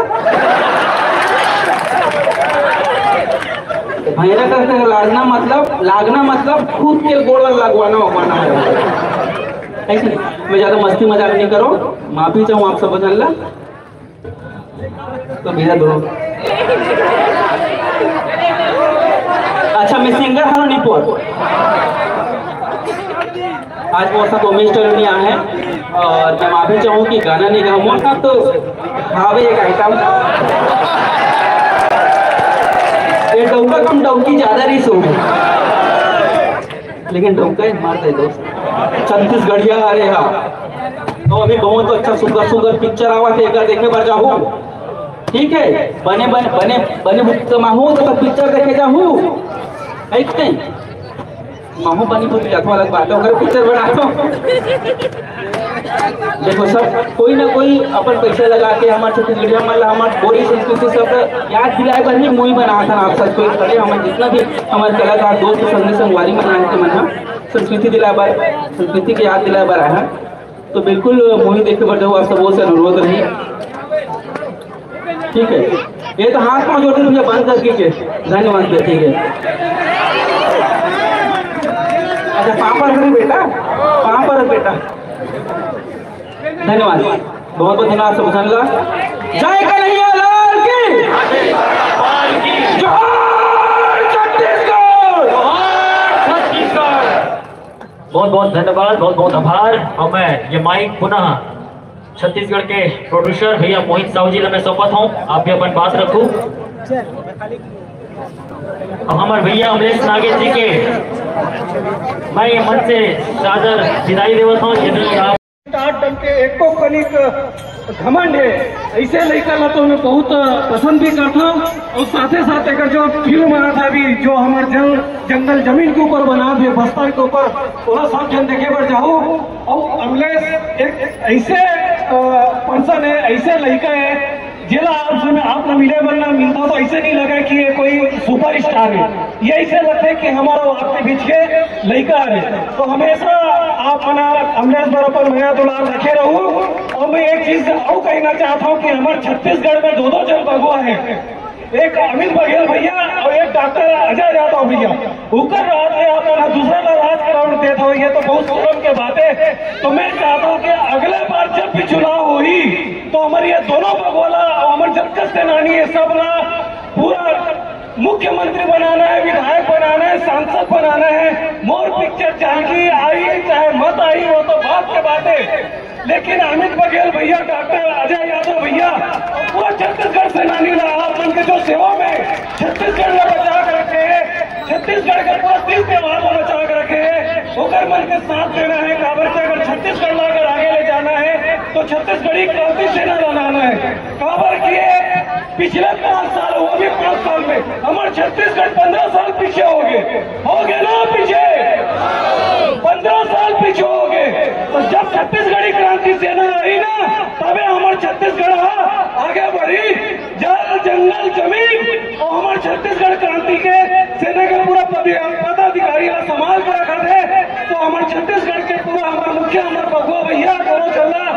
भैया कहते हैं, लागना मतलब, लागना मतलब खुद के गोड़ लगवाना, लगवाना है। ऐसे मैं ज्यादा मस्ती मजाक नहीं करो, माफी चाहूँ आप सब जन ला। तो भैया दो। अच्छा, मैं सिंगर हूँ निपोर। आज वो सब मिस्टर नहीं आए हैं, और मैं माफी चाहूँ कि गाना नहीं गाऊँ। मोर साथ तो हावे एक आइटम, ये डौका कम डौकी ज्यादा रही सो। लेकिन डौका ही मार दे दोस्त, छत्तीसगढ़िया आ रहे हा। तो अभी बहुत अच्छा सुगर सुगर पिक्चर आवा थे, एकर देखे बर जाहू। ठीक है, बने बने बने बने बुक कमाहू तो पिक्चर देखे जाहू। है कि नहीं? महू बनी बुक जाथो, अलग बात है, ओकर पिक्चर बनाथो। देखो सर, कोई ना कोई अपन पैसा लगा के हमारे छत्तीसगढ़िया मन ला हमारे बोली संस्कृति सब याद दिलाए बर ही मूवी बनाथन। आप सब कोई खड़े, हमारे जितना भी हमारे कलाकार दोस्त संगी संगवारी मन आए थे मन ह संस्कृति दिलाए बर, संस्कृति के याद दिलाए बर आए हैं। तो बिल्कुल मूवी देखे बर जाओ, आप सबों से अनुरोध रही। ठीक है, ये तो हाथ पाँव जोड़ के भैया बंद कर दीजिए, धन्यवाद भैया। ठीक है, अच्छा पाँव पर रख बेटा, पाँव पर रख बेटा। धन्यवाद, बहुत बहुत धन्यवाद सब जन ला। जय कन्हैया लाल की, जोहार छत्तीसगढ़। बहुत बहुत धन्यवाद, बहुत बहुत आभार। और मैं ये माइक पुनः छत्तीसगढ़ के प्रोड्यूसर भैया मोहित साहू जी ला मैं सौंपत हूँ, आप भी अपन बात रखू। और हमारे भैया अमलेश नागेश जी के मैं ये मंच से सादर विदाई देवत हूँ। यदि आप आठ डंके एको कनिक घमंड हे। ऐसे लइका ला तो मैं बहुत पसंद भी करता हूँ। और साथे साथ एक जो फिल्म बना था अभी, जो हमारे जंग, जंगल जमीन के ऊपर बना थे, बस्तर के ऊपर, थोड़ा सब जन देखे बर जाओ। और अमलेश एक ऐसे पर्सन है, ऐसे लइका है, जेला आप समय आप ला मिले बर ना मिलता तो ऐसे नहीं लगा कि ये कोई सुपरस्टार है। ये ऐसे लगता है कि हमारा आपके बीच के लइका है। तो हमेशा आप मना अमलेश बर अपन मया दुलार रखे रहू। और मैं एक चीज और कहना चाहता हूँ कि हमारे छत्तीसगढ़ में दो दो जन बघवा है, एक अमित बघेल भैया और एक डॉक्टर अजय यादव भैया। उकर राज ले आप मन ह दूसरा ला राज करावत देत हव, ये तो बहुत शर्म के बात है। तो मैं चाहता हूँ कि अगले बार जब भी चुनाव होही तो हमारे ये दोनों बघवा ला और हमारे जतका सेनानी है सब ला पूरा मुख्यमंत्री बनाना है, विधायक बनाना है, सांसद बनाना है। मोर पिक्चर चाहे आई चाहे मत आई, वो तो बात के बात है। लेकिन अमित बघेल भैया, डॉक्टर अजय यादव भैया, पूरा छत्तीसगढ़ सेनानी ला आप मन के जो सेवा में छत्तीसगढ़ ला बचा के रखे हैं, छत्तीसगढ़ के पूरा तीज त्योहार ला बचा के रखे हैं, ओकर मन के साथ देना है। काबर से अगर छत्तीसगढ़ ला अगर आगे ले जाना है तो छत्तीसगढ़ी क्रांति सेना ला लाना है। काबर किए पिछले पाँच साल, वो भी पाँच साल में हमारे छत्तीसगढ़ पंद्रह साल पीछे हो गए, हो गए ना पीछे, पंद्रह साल पीछे हो गए। तो जब छत्तीसगढ़ी क्रांति सेना आई ना, तबे हमारे छत्तीसगढ़ हा आगे बढ़ी। जल, जंगल, जमीन और हमारे छत्तीसगढ़ क्रांति के सेना के पूरा पदि-, पदाधिकारी हा संभाल के रखा थे। तो हमारे छत्तीसगढ़ के पूरा हमारे मुख्य हमारे बघवा भैया दोनों चल रहा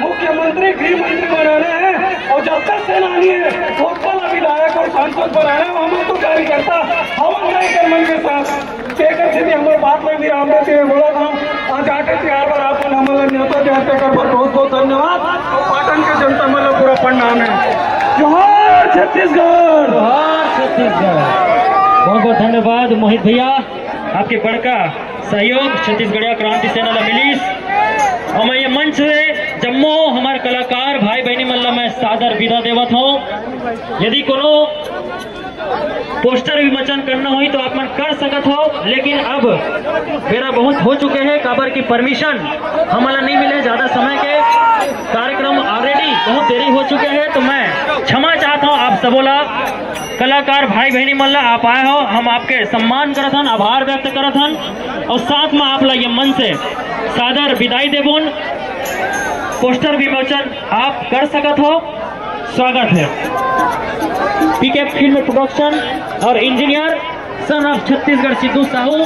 मुख्यमंत्री, गृह मंत्री बनाना है और जब तक सेनानी है, ओतका ला विधायक और सांसद बनाना है। हम तो कार्यकर्ता, हम नहीं कर मन के साथ। तेकर से भी हमारे बात में विराम देते हुए बोला था, आज आटे तिहार पर आप मन हमन ला न्योता देते कर बहुत बहुत धन्यवाद। और पाटन के जनता मन ला पूरा प्रणाम है। जोहार छत्तीसगढ़। जोहार छत्तीसगढ़। बहुत बहुत धन्यवाद मोहित भैया, आपके बड़का सहयोग छत्तीसगढ़िया क्रांति सेना ला मिलिस। और मैं ये मंच से जम्मो हमारे कलाकार भाई बहनी मन ला मैं सादर विदा देवत हूँ। यदि कोनो पोस्टर विमोचन करना होही तो आप मन कर सकत हो, लेकिन अब बेरा बहुत हो चुके हैं, काबर की परमिशन हमला नहीं मिले ज्यादा समय के। कार्यक्रम ऑलरेडी बहुत देरी हो चुके हैं, तो मैं क्षमा चाहता हूँ आप सबोला। कलाकार भाई बहनी मन ला आप आए हो, हम आपके सम्मान करत हन, आभार व्यक्त करत हन और साथ में आप ला ये मन से सादर विदाई देबोन। पोस्टर विमोचन आप कर सकत हो। स्वागत है। पीके फिल्म प्रोडक्शन और engineer son of Chhattisgarh Siddhu Sahu.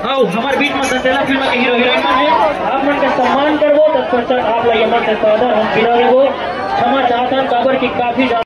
आओ हमारे बीच में दंदेला फिल्म के हीरो हीरोइन मन है, आप मन का सम्मान करबो, तत्पश्चात आप ला ये मन से सादर हम विदा देबो। क्षमा चाहत हन काबर की काफी ज्यादा